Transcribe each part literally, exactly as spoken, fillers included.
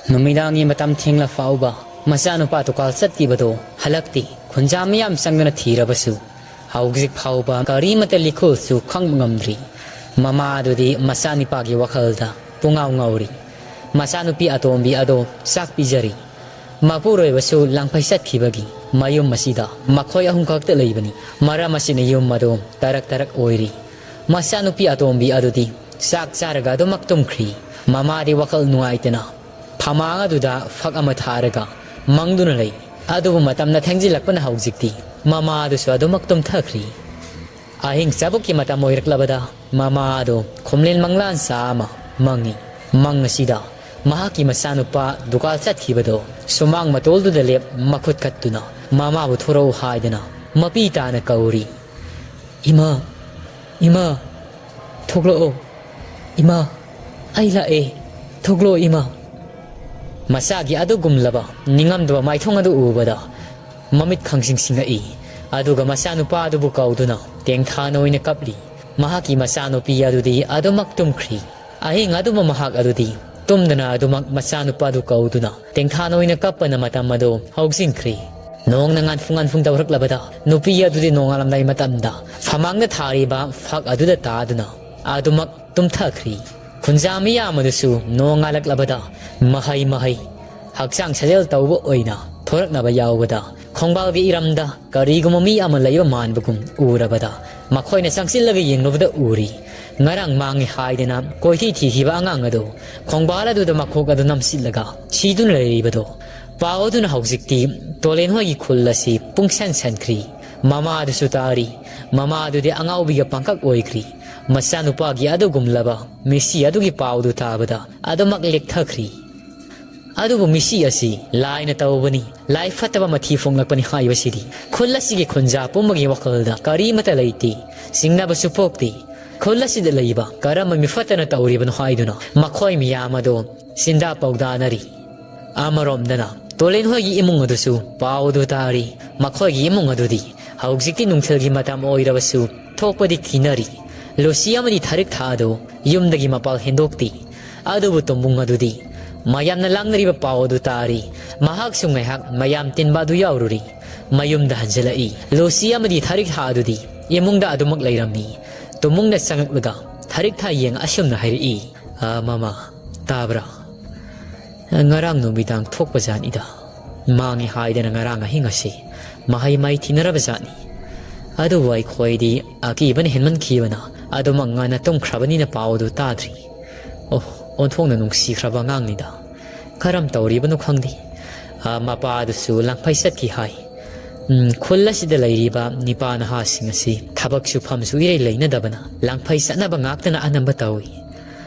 ꯅꯨꯃꯤꯗꯥꯡꯒꯤ ꯃꯇꯝ ꯊꯦꯡꯂ ꯐꯥꯎꯕ ꯃꯆꯥꯅꯨꯄꯥ ꯗꯨꯀꯥꯜ ꯆꯠꯈꯤꯕꯗꯣ ꯍꯜꯂꯛꯇꯦ꯫ ꯈꯨꯟꯖꯥ ꯃꯤꯌꯥꯝ ꯆꯪꯗꯨꯅ ꯊꯤꯔꯕꯁꯨ ꯍꯧꯖꯤꯛ ꯐꯥꯎꯕ ꯀꯔꯤꯃꯠꯇ ꯂꯤꯈꯨꯜꯁꯨ ꯈꯪꯕ ꯉꯝꯗ꯭ꯔꯤ꯫ ꯃꯃꯥ ꯑꯗꯨꯗꯤ ꯃꯆꯥꯅꯤꯄꯥꯒꯤ ꯋꯥꯈꯜꯗ ꯄꯨꯡꯉꯥꯎ ꯉꯥꯎꯔꯤ꯫ ꯃꯆꯥꯅꯨꯄꯤ ꯑꯇꯣꯝꯕꯤ ꯑꯗꯣ ꯆꯥꯛ ꯄꯤꯖꯔꯤ꯫ ꯃꯄꯨꯔꯣꯏꯕꯁꯨ ꯂꯥꯡꯐꯩ ꯆꯠꯈꯤꯕꯒꯤ ꯃꯌꯨꯝ ꯑꯁꯤꯗ ꯃꯈꯣꯏ ꯑꯍꯨꯝ ꯈꯛꯇ ꯂꯩꯕꯅꯤ꯫ ꯃꯔꯝ ꯑꯁꯤꯅ ꯌꯨꯝ ꯑꯗꯨ ꯇꯔꯛ ꯇꯔꯛ ꯑꯣꯏꯔꯤ꯫ ꯃꯆꯥꯅꯨꯄꯤ ꯑꯇꯣꯝꯕꯤ ꯑꯗꯨꯗꯤ ꯆꯥꯛ ꯆꯥꯔꯒ ꯑꯗꯨꯃꯛ ꯇꯨꯝꯈ꯭ꯔꯤ꯫ ꯃꯃꯥꯗꯤ ꯋꯥꯈꯜ ꯅꯨꯡꯉꯥꯏꯇꯅ ꯐꯃꯥꯡ ꯑꯗꯨꯗ ꯐꯛ ꯑꯃ ꯊꯥꯔꯒ ꯃꯪꯗꯨꯅ ꯂꯩ꯫ ꯑꯗꯨꯕꯨ ꯃꯇꯝꯅ ꯊꯦꯡꯖꯤꯜꯂꯛꯄꯅ ꯍꯧꯖꯤꯛꯇꯤ ꯃꯃꯥ ꯑꯗꯨꯁꯨ ꯑꯗꯨꯃꯛ ꯇꯨꯝꯊꯈ꯭ꯔꯤ꯫ ꯑꯍꯤꯡ ꯆꯥꯕꯨꯛꯀꯤ ꯃꯇꯝ ꯑꯣꯏꯔꯛꯂꯕꯗ ꯃꯃꯥ ꯑꯗꯨ ꯈꯣꯝꯂꯦꯟ ꯃꯪꯂꯥꯟꯁꯥ ꯑꯃ ꯃꯪꯉꯤ꯫ ꯃꯪ ꯑꯁꯤꯗ ꯃꯍꯥꯛꯀꯤ ꯃꯆꯥꯅꯨꯄꯥ ꯗꯨꯀꯥꯜ ꯆꯠꯈꯤꯕꯗꯣ ꯁꯨꯃꯥꯡ ꯃꯇꯣꯜꯗꯨꯗ ꯂꯦꯞ ꯃꯈꯨꯠ ꯀꯠꯇꯨꯅ ꯃꯃꯥꯕꯨ ꯊꯣꯔꯛꯎ ꯍꯥꯏꯗꯅ ꯃꯄꯤ ꯇꯥꯅ ꯀꯧꯔꯤ꯫ "ꯏꯃꯥ, ꯏꯃꯥ, ꯊꯣꯛꯂꯛꯑꯣ꯫ ꯏꯃꯥ, ꯑꯩ ꯂꯥꯛꯑꯦ꯫ ꯊꯣꯛꯂꯛꯑꯣ ꯏꯃꯥ"꯫ ꯃꯆꯥꯒꯤ ꯑꯗꯨꯒꯨꯝꯂꯕ ꯅꯤꯡꯉꯝꯗꯕ ꯃꯥꯏꯊꯣꯡ ꯑꯗꯨ ꯎꯕꯗ ꯃꯃꯤꯠ ꯈꯪꯁꯤꯡ ꯁꯤꯡꯉꯛꯏ꯫ ꯑꯗꯨꯒ ꯃꯆꯥꯅꯨꯄꯥ ꯑꯗꯨꯕꯨ ꯀꯧꯗꯨꯅ ꯇꯦꯡꯊꯥꯅ ꯑꯣꯏꯅ ꯀꯞꯂꯤ꯫ ꯃꯍꯥꯛꯀꯤ ꯃꯆꯥꯅꯨꯄꯤ ꯑꯗꯨꯗꯤ ꯑꯗꯨꯃꯛ ꯇꯨꯝꯈ꯭ꯔꯤ꯫ ꯑꯍꯤꯡ ꯑꯗꯨꯃ ꯃꯍꯥꯛ ꯑꯗꯨꯗꯤ ꯇꯨꯝꯗꯅ ꯑꯗꯨꯃꯛ ꯃꯆꯥꯅꯨꯄꯥꯗꯨ ꯀꯧꯗꯨꯅ ꯇꯦꯡꯊꯥꯅ ꯑꯣꯏꯅ ꯀꯞꯄꯅ ꯃꯇꯝ ꯑꯗꯨ ꯍꯧꯖꯤꯟꯈ꯭ꯔꯤ꯫ ꯅꯣꯡꯅ ꯉꯥꯟꯐꯨ ꯉꯥꯟꯐꯨ ꯇꯧꯔꯛꯂꯕꯗ ꯅꯨꯄꯤ ꯑꯗꯨꯗꯤ ꯅꯣꯡꯉꯥꯜꯂꯝꯗꯥꯏ ꯃꯇꯝꯗ ꯐꯃꯥꯡꯗ ꯊꯥꯔꯤꯕ ꯐꯛ ꯑꯗꯨꯗ ꯇꯥꯗꯨꯅ ꯑꯗꯨꯃꯛ ꯇꯨꯝꯊꯈ꯭ꯔꯤ꯫ ꯈꯨꯟꯖꯥ ꯃꯤꯌꯥꯝ ꯑꯗꯨꯁꯨ ꯅꯣꯡꯉꯥꯜꯂꯛꯂꯕꯗ ꯃꯍꯩ ꯃꯍꯩ ꯍꯛꯆꯥꯡ ꯁꯥꯖꯦꯜ ꯇꯧꯕ ꯑꯣꯏꯅ ꯊꯣꯔꯛꯅꯕ ꯌꯥꯎꯕꯗ ꯈꯣꯡꯕꯥꯜꯒꯤ ꯏꯔꯝꯗ ꯀꯔꯤꯒꯨꯝꯕ ꯃꯤ ꯑꯃ ꯂꯩꯕ ꯃꯥꯟꯕꯒꯨꯝ ꯎꯔꯕꯗ ꯃꯈꯣꯏꯅ ꯆꯪꯁꯤꯜꯂꯒ ꯌꯦꯡꯂꯨꯕꯗ ꯎꯔꯤ꯫ ꯉꯔꯥꯡ ꯃꯥꯡꯉꯦ ꯍꯥꯏꯗꯅ ꯀꯣꯏꯊꯤ ꯊꯤꯈꯤꯕ ꯑꯉꯥꯡ ꯑꯗꯨ ꯈꯣꯡꯕꯥꯜ ꯑꯗꯨꯗ ꯃꯈꯣꯛ ꯑꯗꯨ ꯅꯝꯁꯤꯜꯂꯒ ꯁꯤꯗꯨꯅ ꯂꯩꯔꯤꯕꯗꯣ꯫ ꯄꯥꯎ ꯑꯗꯨꯅ ꯍꯧꯖꯤꯛꯇꯤ ꯇꯣꯂꯦꯟ ꯍꯣꯏꯒꯤ ꯈꯨꯜ ꯑꯁꯤ ꯄꯨꯡꯁꯟ ꯁꯟꯈ꯭ꯔꯤ꯫ ꯃꯃꯥ ꯑꯗꯨꯁꯨ ꯇꯥꯔꯤ꯫ ꯃꯃꯥ ꯑꯗꯨꯗꯤ ꯑꯉꯥꯎꯕꯤꯒ ꯄꯪꯀꯛ ꯑꯣꯏꯈ꯭ꯔꯤ꯫ ꯃꯆꯥꯅꯨꯄꯥꯒꯤ ꯑꯗꯨꯒꯨꯝꯂꯕ ꯃꯤꯁꯤ ꯑꯗꯨꯒꯤ ꯄꯥꯎꯗꯨ ꯇꯥꯕꯗ ꯑꯗꯨꯃꯛ ꯂꯦꯛꯊꯈ꯭ꯔꯤ꯫ ꯑꯗꯨꯕꯨ ꯃꯤꯁꯤ ꯑꯁꯤ ꯂꯥꯏꯅ ꯇꯧꯕꯅꯤ, ꯂꯥꯏ ꯐꯠꯇꯕ ꯃꯊꯤ ꯐꯣꯡꯂꯛꯄꯅꯤ ꯍꯥꯏꯕꯁꯤꯗꯤ ꯈꯨꯜ ꯑꯁꯤꯒꯤ ꯈꯨꯟꯖꯥ ꯄꯨꯝꯕꯒꯤ ꯋꯥꯈꯜꯗ ꯀꯔꯤꯃꯠꯇ ꯂꯩꯇꯦ, ꯆꯤꯡꯅꯕꯁꯨ ꯄꯣꯛꯇꯦ꯫ ꯈꯨꯜ ꯑꯁꯤꯗ ꯂꯩꯕ ꯀꯔꯝꯕ ꯃꯤꯐꯠꯇꯅ ꯇꯧꯔꯤꯕꯅꯣ ꯍꯥꯏꯗꯨꯅ ꯃꯈꯣꯏ ꯃꯤꯌꯥꯝ ꯑꯗꯨ ꯆꯤꯟꯗꯥ ꯄꯥꯎꯗꯥꯅꯔꯤ꯫ ꯑꯃꯔꯣꯝꯗꯅ ꯇꯣꯂꯦꯟ ꯍꯣꯏꯒꯤ ꯏꯃꯨꯡ ꯑꯗꯨꯁꯨ ꯄꯥꯎ ꯑꯗꯨ ꯇꯥꯔꯤ꯫ ꯃꯈꯣꯏꯒꯤ ꯏꯃꯨꯡ ꯑꯗꯨꯗꯤ ꯍꯧꯖꯤꯛꯇꯤ ꯅꯨꯡꯊꯤꯜꯒꯤ ꯃꯇꯝ ꯑꯣꯏꯔꯕꯁꯨ ꯊꯣꯛꯄꯗꯤ ꯀꯤꯅꯔꯤ꯫ ꯂꯨꯁꯤ ꯑꯃꯗꯤ ꯊꯥꯔꯤꯛ ꯊꯥ ꯑꯗꯨ ꯌꯨꯝꯗꯒꯤ ꯃꯄꯥꯜ ꯍꯦꯟꯗꯣꯛꯇꯦ꯫ ꯑꯗꯨꯕꯨ ꯇꯨꯝꯕꯨꯡ ꯑꯗꯨꯗꯤ ꯃꯌꯥꯝꯅ ꯂꯥꯡꯅꯔꯤꯕ ꯄꯥꯎ ꯑꯗꯨ ꯇꯥꯔꯤ꯫ ꯃꯍꯥꯛꯁꯨ ꯉꯥꯏꯍꯥꯛ ꯃꯌꯥꯝ ꯇꯤꯟꯕ ꯑꯗꯨ ꯌꯥꯎꯔꯨꯔꯤ꯫ ꯃꯌꯨꯝꯗ ꯍꯟꯖꯤꯜꯂꯛꯏ꯫ ꯂꯨꯁꯤ ꯑꯃꯗꯤ ꯊꯥꯔꯤꯛ ꯊꯥ ꯑꯗꯨꯗꯤ ꯏꯃꯨꯡꯗ ꯑꯗꯨꯃꯛ ꯂꯩꯔꯝꯃꯤ꯫ ꯇꯨꯃꯨꯡꯗ ꯆꯪꯂꯛꯂꯒ ꯊꯥꯔꯤꯛ ꯊꯥ ꯌꯦꯡ ꯑꯁꯨꯝꯅ ꯍꯥꯏꯔꯛꯏ, "ꯑ, ꯃꯃꯥ, ꯇꯥꯕ꯭ꯔꯥ? ꯉꯔꯥꯡ ꯅꯨꯃꯤꯗꯥꯡ ꯊꯣꯛꯄ ꯖꯥꯠꯅꯤꯗ꯫ ꯃꯥꯡꯉꯤ ꯍꯥꯏꯗꯅ ꯉꯔꯥꯡ ꯑꯍꯤꯡ ꯑꯁꯤ ꯃꯍꯩ ꯃꯍꯩ ꯊꯤꯅꯔꯕ ꯖꯥꯠꯅꯤ꯫ ꯑꯗꯨꯕꯨ ꯑꯩꯈꯣꯏꯗꯤ ꯑꯀꯤꯕꯅ ꯍꯦꯟꯃꯟꯈꯤꯕꯅ ꯑꯗꯨꯃꯛ ꯉꯟꯅ ꯇꯨꯝꯈ꯭ꯔꯕꯅꯤꯅ ꯄꯥꯎ ꯑꯗꯨ ꯇꯥꯗ꯭ꯔꯤ꯫ ꯑꯣ, ꯑꯣꯟꯊꯣꯛꯅ ꯅꯨꯡꯁꯤꯈ꯭ꯔꯕ ꯑꯉꯥꯡꯅꯤꯗ꯫ ꯀꯔꯝ ꯇꯧꯔꯤꯕꯅꯣ ꯈꯪꯗꯦ꯫ ꯑ, ꯃꯄꯥꯗꯨꯁꯨ ꯂꯥꯡꯐꯩ ꯆꯠꯈꯤ ꯍꯥꯏ꯫ ꯎꯝ, ꯈꯨꯜ ꯑꯁꯤꯗ ꯂꯩꯔꯤꯕ ꯅꯤꯄꯥ ꯅꯍꯥꯁꯤꯡ ꯑꯁꯤ ꯊꯕꯛ ꯁꯨꯐꯝꯁꯨ ꯏꯔꯩ ꯂꯩꯅꯗꯕꯅ ꯂꯥꯡꯐꯩ ꯆꯠꯅꯕ ꯉꯥꯛꯇꯅ ꯑꯅꯝꯕ ꯇꯧꯏ꯫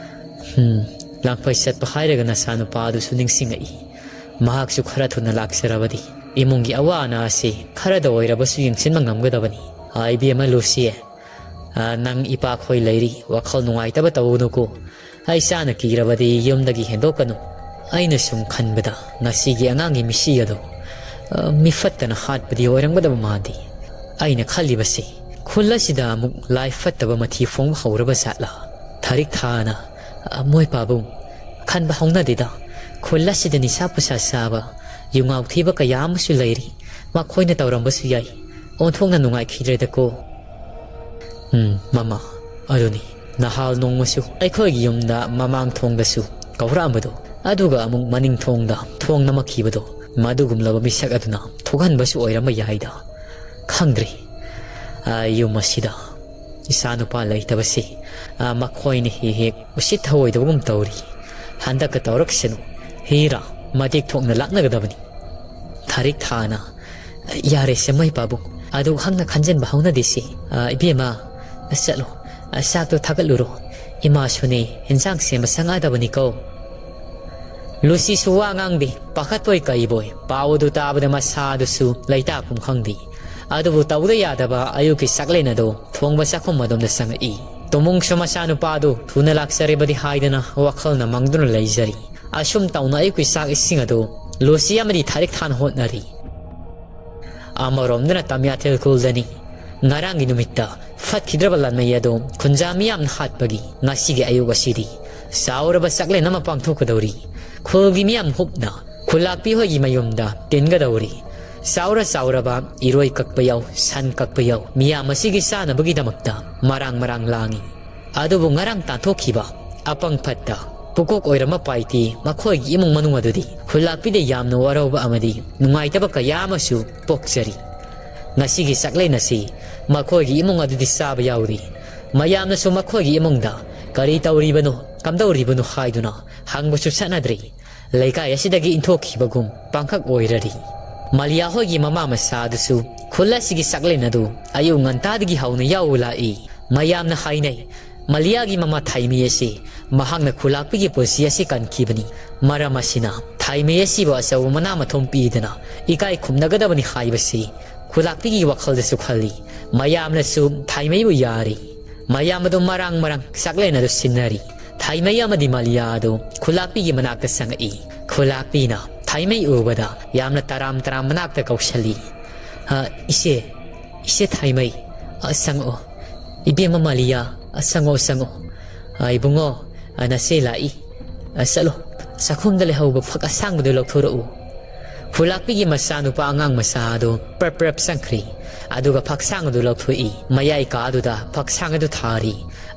ꯎꯝ, ꯂꯥꯡꯐꯩ ꯆꯠꯄ ꯍꯥꯏꯔꯒ ꯅꯆꯥꯅꯨꯄꯥ ꯑꯗꯨꯁꯨ ꯅꯤꯡꯁꯤꯡꯉꯛꯏ꯫ ꯃꯍꯥꯛꯁꯨ ꯈꯔ ꯊꯨꯅ ꯂꯥꯛꯆꯔꯕꯗꯤ ꯏꯃꯨꯡꯒꯤ ꯑꯋꯥ ꯑꯅꯥ ꯑꯁꯤ ꯈꯔꯗ ꯑꯣꯏꯔꯕꯁꯨ ꯌꯦꯡꯁꯤꯟꯕ ꯉꯝꯒꯗꯕꯅꯤ꯫ ꯑ, ꯏꯕꯦꯝꯃ ꯂꯨꯁꯤ, ꯑ, ꯅꯪ ꯏꯄꯥꯈꯣꯏ ꯂꯩꯔꯤ, ꯋꯥꯈꯜ ꯅꯨꯡꯉꯥꯏꯇꯕ ꯇꯧꯒꯅꯨꯀꯣ꯫ ꯑꯩ ꯏꯆꯥꯅ ꯀꯤꯔꯕꯗꯤ ꯌꯨꯝꯗꯒꯤ ꯍꯦꯟꯗꯣꯛꯀꯅꯨ꯫ ꯑꯩꯅ ꯁꯨꯝ ꯈꯟꯕꯗ ꯉꯁꯤꯒꯤ ꯑꯉꯥꯡꯒꯤ ꯃꯤꯁꯤ ꯑꯗꯣ, ꯑ, ꯃꯤꯐꯠꯇꯅ ꯍꯥꯠꯄꯗꯤ ꯑꯣꯏꯔꯝꯒꯗꯕ ꯃꯥꯟꯗꯦ꯫ ꯑꯩꯅ ꯈꯜꯂꯤꯕꯁꯤ ꯈꯨꯜ ꯑꯁꯤꯗ ꯑꯃꯨꯛ ꯂꯥꯏ ꯐꯠꯇꯕ ꯃꯊꯤ ꯐꯣꯡꯕ ꯍꯧꯔꯕ ꯖꯥꯠꯂꯥ? ꯊꯥꯔꯤꯛ ꯊꯥꯅ, ꯑ, ꯃꯣꯏ ꯄꯥꯕꯨꯡ, ꯈꯟꯕ ꯍꯧꯅꯗꯦꯗ꯫ ꯈꯨꯜ ꯑꯁꯤꯗ ꯅꯤꯁꯥ ꯄꯨꯁꯥ ꯆꯥꯕ, ꯌꯨꯉꯥꯎ ꯊꯤꯕ ꯀꯌꯥ ꯑꯃꯁꯨ ꯂꯩꯔꯤ꯫ ꯃꯈꯣꯏꯅ ꯇꯧꯔꯝꯕꯁꯨ ꯌꯥꯏ꯫ ꯑꯣꯟꯊꯣꯛꯅ ꯅꯨꯡꯉꯥꯏꯈꯤꯗ꯭ꯔꯦꯗꯀꯣ꯫ ꯎꯝ, ꯃꯃꯥ, ꯑꯗꯨꯅꯤ꯫ ꯅꯍꯥꯜ ꯅꯣꯡꯃꯁꯨ ꯑꯩꯈꯣꯏꯒꯤ ꯌꯨꯝꯗ ꯃꯃꯥꯡ ꯊꯣꯡꯗꯁꯨ ꯀꯧꯔꯛꯑꯝꯕꯗꯣ, ꯑꯗꯨꯒ ꯑꯃꯨꯛ ꯃꯅꯤꯡ ꯊꯣꯡꯗ ꯊꯣꯡ ꯅꯝꯃꯛꯈꯤꯕꯗꯣ, ꯃꯗꯨꯒꯨꯝꯂꯕ ꯃꯤꯁꯛ ꯑꯗꯨꯅ ꯊꯣꯛꯍꯟꯕꯁꯨ ꯑꯣꯏꯔꯝꯕ ꯌꯥꯏꯗ꯫ ꯈꯪꯗ꯭ꯔꯦ꯫ ꯑ, ꯌꯨꯝ ꯑꯁꯤꯗ ꯏꯆꯥꯅꯨꯄꯥ ꯂꯩꯇꯕꯁꯤ, ꯑ, ꯃꯈꯣꯏꯅ ꯍꯦꯛ ꯍꯦꯛ ꯎꯁꯤꯠ ꯊꯑꯣꯏꯗꯕꯒꯨꯝ ꯇꯧꯔꯤ꯫ ꯍꯟꯗꯛꯀ ꯇꯧꯔꯛꯁꯅꯨ꯫ ꯍꯤꯔꯥ, ꯃꯇꯦꯛ ꯊꯣꯛꯅ ꯂꯥꯛꯅꯒꯗꯕꯅꯤ꯫ ꯊꯥꯔꯤꯛ ꯊꯥꯅ, "ꯌꯥꯔꯦꯁꯦ ꯃꯣꯏ ꯄꯥꯕꯨꯡ, ꯑꯗꯨ ꯍꯛꯅ ꯈꯟꯖꯟꯕ ꯍꯧꯅꯗꯦꯁꯦ꯫ ꯑ, ꯏꯕꯦꯝꯃ, ꯆꯠꯂꯣ, ꯑ, ꯆꯥꯛꯇꯣ ꯊꯥꯒꯠꯂꯨꯔꯣ꯫ ꯏꯃꯥꯁꯨꯅꯦ, ꯏꯟꯁꯥꯡ ꯁꯦꯝꯕ ꯆꯪꯉꯛꯑꯗꯕꯅꯤꯀꯣ꯫" ꯂꯨꯁꯤꯁꯨ ꯋꯥ ꯉꯥꯡꯗꯦ, ꯄꯥꯈꯠꯄꯣꯏ ꯀꯩꯕꯣꯏ, ꯄꯥꯎ ꯑꯗꯨ ꯇꯥꯕꯗ ꯃꯁꯥꯗꯨꯁꯨ ꯂꯩꯇꯥꯛꯐꯝ ꯈꯪꯗꯦ꯫ ꯑꯗꯨꯕꯨ ꯇꯧꯗ ꯌꯥꯗꯕ ꯑꯌꯨꯛꯀꯤ ꯆꯥꯛꯂꯦꯟ ꯑꯗꯨ ꯊꯣꯡꯕ ꯆꯥꯛꯈꯨꯝ ꯑꯗꯣꯝꯗ ꯆꯪꯉꯛꯏ꯫ ꯇꯨꯃꯨꯡꯁꯨ ꯃꯆꯥꯅꯨꯄꯥꯗꯨ ꯊꯨꯅ ꯂꯥꯛꯆꯔꯕꯗꯤ ꯍꯥꯏꯗꯅ ꯋꯥꯈꯜꯅ ꯃꯪꯗꯨꯅ ꯂꯩꯖꯔꯤ꯫ ꯑꯁꯨꯝ ꯇꯧꯅ ꯑꯌꯨꯛꯀꯤ ꯆꯥꯛ ꯏꯁꯤꯡ ꯑꯗꯨ ꯂꯨꯁꯤ ꯑꯃꯗꯤ ꯊꯥꯔꯤꯛ ꯊꯥꯅ ꯍꯣꯠꯅꯔꯤ꯫ ꯑꯃꯔꯣꯝꯗꯅ ꯇꯝꯌꯥꯊꯦꯜ ꯈꯨꯜꯗꯅꯤ꯫ ꯉꯔꯥꯡꯒꯤ ꯅꯨꯃꯤꯠꯇ ꯐꯠꯈꯤꯗ꯭ꯔꯕ ꯂꯥꯟꯃꯩ ꯑꯗꯨ ꯈꯨꯟꯖꯥ ꯃꯤꯌꯥꯝꯅ ꯍꯥꯠꯄꯒꯤ ꯉꯁꯤꯒꯤ ꯑꯌꯨꯛ ꯑꯁꯤꯗꯤ ꯆꯥꯎꯔꯕ ꯆꯥꯛꯂꯦꯟ ꯑꯃ ꯄꯥꯡꯊꯣꯛꯀꯗꯧꯔꯤ꯫ ꯈꯨꯜꯒꯤ ꯃꯤꯌꯥꯝ ꯍꯨꯞꯅ ꯈꯨꯜꯂꯥꯛꯄꯤ ꯍꯣꯏꯒꯤ ꯃꯌꯨꯝꯗ ꯇꯤꯟꯒꯗꯧꯔꯤ꯫ ꯆꯥꯎꯔ ꯆꯥꯎꯔꯕ ꯏꯔꯣꯏ ꯀꯛꯄ ꯌꯥꯎ, ꯁꯟ ꯀꯛꯄ ꯌꯥꯎ, ꯃꯤꯌꯥꯝ ꯑꯁꯤꯒꯤ ꯆꯥꯅꯕꯒꯤꯗꯃꯛꯇ ꯃꯔꯥꯡ ꯃꯔꯥꯡ ꯂꯥꯡꯏ꯫ ꯑꯗꯨꯕꯨ ꯉꯔꯥꯡ ꯇꯥꯟꯊꯣꯛꯈꯤꯕ ꯑꯄꯪ ꯐꯠꯇ ꯄꯨꯀꯣꯛ ꯑꯣꯏꯔꯝꯕ ꯄꯥꯏꯇꯤ ꯃꯈꯣꯏꯒꯤ ꯏꯃꯨꯡ ꯃꯅꯨꯡ ꯑꯗꯨꯗꯤ ꯈꯨꯜꯂꯥꯛꯄꯤꯗ ꯌꯥꯝꯅ ꯋꯥꯔꯧꯕ ꯑꯃꯗꯤ ꯅꯨꯡꯉꯥꯏꯇꯕ ꯀꯌꯥ ꯑꯃꯁꯨ ꯄꯣꯛꯆꯔꯤ꯫ ꯉꯁꯤꯒꯤ ꯆꯥꯛꯂꯦꯟ ꯑꯁꯤ ꯃꯈꯣꯏꯒꯤ ꯏꯃꯨꯡ ꯑꯗꯨꯗꯤ ꯆꯥꯕ ꯌꯥꯎꯔꯤ꯫ ꯃꯌꯥꯝꯅꯁꯨ ꯃꯈꯣꯏꯒꯤ ꯏꯃꯨꯡꯗ ꯀꯔꯤ ꯇꯧꯔꯤꯕꯅꯣ, ꯀꯝꯗꯧꯔꯤꯕꯅꯣ ꯍꯥꯏꯗꯨꯅ ꯍꯪꯕꯁꯨ ꯆꯠꯅꯗ꯭ꯔꯤ꯫ ꯂꯩꯀꯥꯏ ꯑꯁꯤꯗꯒꯤ ꯏꯟꯊꯣꯛꯈꯤꯕꯒꯨꯝ ꯄꯥꯡꯈꯛ ꯑꯣꯏꯔꯔꯤ꯫ ꯃꯂꯤꯌꯥ ꯍꯣꯏꯒꯤ ꯃꯃꯥ ꯃꯆꯥ ꯑꯗꯨꯁꯨ ꯈꯨꯜ ꯑꯁꯤꯒꯤ ꯆꯥꯛꯂꯦꯟ ꯑꯗꯨ ꯑꯌꯨꯛ ꯉꯟꯇꯥꯗꯒꯤ ꯍꯧꯅ ꯌꯥꯎ ꯂꯥꯛꯏ꯫ ꯃꯌꯥꯝꯅ ꯍꯥꯏꯅꯩ, ꯃꯂꯤꯌꯥꯒꯤ ꯃꯃꯥ ꯊꯥꯏꯃꯩ ꯑꯁꯤ ꯃꯍꯥꯛꯅ ꯈꯨꯂꯥꯛꯄꯤꯒꯤ ꯄꯨꯟꯁꯤ ꯑꯁꯤ ꯀꯟꯈꯤꯕꯅꯤ꯫ ꯃꯔꯝ ꯑꯁꯤꯅ ꯊꯥꯏꯃꯩ ꯑꯁꯤꯕꯨ ꯑꯆꯧꯕ ꯃꯅꯥ ꯃꯊꯨꯝ ꯄꯤꯗꯨꯅ ꯏꯀꯥꯏ ꯈꯨꯝꯅꯒꯗꯕꯅꯤ ꯍꯥꯏꯕꯁꯤ ꯈꯨꯂꯥꯛꯄꯤꯒꯤ ꯋꯥꯈꯜꯗꯁꯨ ꯈꯜꯂꯤ꯫ ꯃꯌꯥꯝꯅꯁꯨ ꯊꯥꯏꯃꯩꯕꯨ ꯌꯥꯔꯤ꯫ ꯃꯌꯥꯝ ꯑꯗꯨ ꯃꯔꯥꯡ ꯃꯔꯥꯡ ꯆꯥꯛꯂꯦꯟ ꯑꯗꯨ ꯁꯤꯟꯅꯔꯤ꯫ ꯊꯥꯏꯃꯩ ꯑꯃꯗꯤ ꯃꯂꯤꯌꯥ ꯑꯗꯨ ꯈꯨꯂꯥꯛꯄꯤꯒꯤ ꯃꯅꯥꯛꯇ ꯆꯪꯉꯛꯏ꯫ ꯈꯨꯂꯥꯛꯄꯤꯅ ꯊꯥꯏꯃꯩ ꯎꯕꯗ ꯌꯥꯝꯅ ꯇꯔꯥꯝ ꯇꯔꯥꯝ ꯃꯅꯥꯛꯇ ꯀꯧꯁꯜꯂꯤ꯫ "ꯑ, ꯏꯆꯦ, ꯏꯆꯦ ꯊꯥꯏꯃꯩ, ꯑ, ꯆꯪꯉꯛꯑꯣ꯫ ꯏꯕꯦꯝꯃ ꯃꯂꯤꯌꯥ, ꯑ, ꯆꯪꯉꯛꯑꯣ, ꯆꯪꯉꯛꯑꯣ꯫ ꯑ, ꯏꯕꯨꯡꯉꯣ, ꯑ, ꯅꯆꯦ ꯂꯥꯛꯏ꯫ ꯑ, ꯆꯠꯂꯣ, ꯆꯥꯛꯈꯨꯝꯗ ꯂꯩꯍꯧꯕ ꯐꯛ ꯑꯁꯥꯡꯕꯗꯨ ꯂꯧꯊꯣꯔꯛꯎ꯫" ꯈꯨꯂꯥꯛꯄꯤꯒꯤ ꯃꯆꯥꯅꯨꯄꯥ ꯑꯉꯥꯡ ꯃꯆꯥ ꯑꯗꯨ ꯄ꯭ꯔꯞ ꯄ꯭ꯔꯞ ꯆꯪꯈ꯭ꯔꯤ꯫ ꯑꯗꯨꯒ ꯐꯛꯁꯥꯡ ꯑꯗꯨ ꯂꯧꯊꯣꯛꯏ꯫ ꯃꯌꯥꯏ ꯀꯥ ꯑꯗꯨꯗ ꯐꯛꯁꯥꯡ ꯑꯗꯨ ꯊꯥꯔꯤ꯫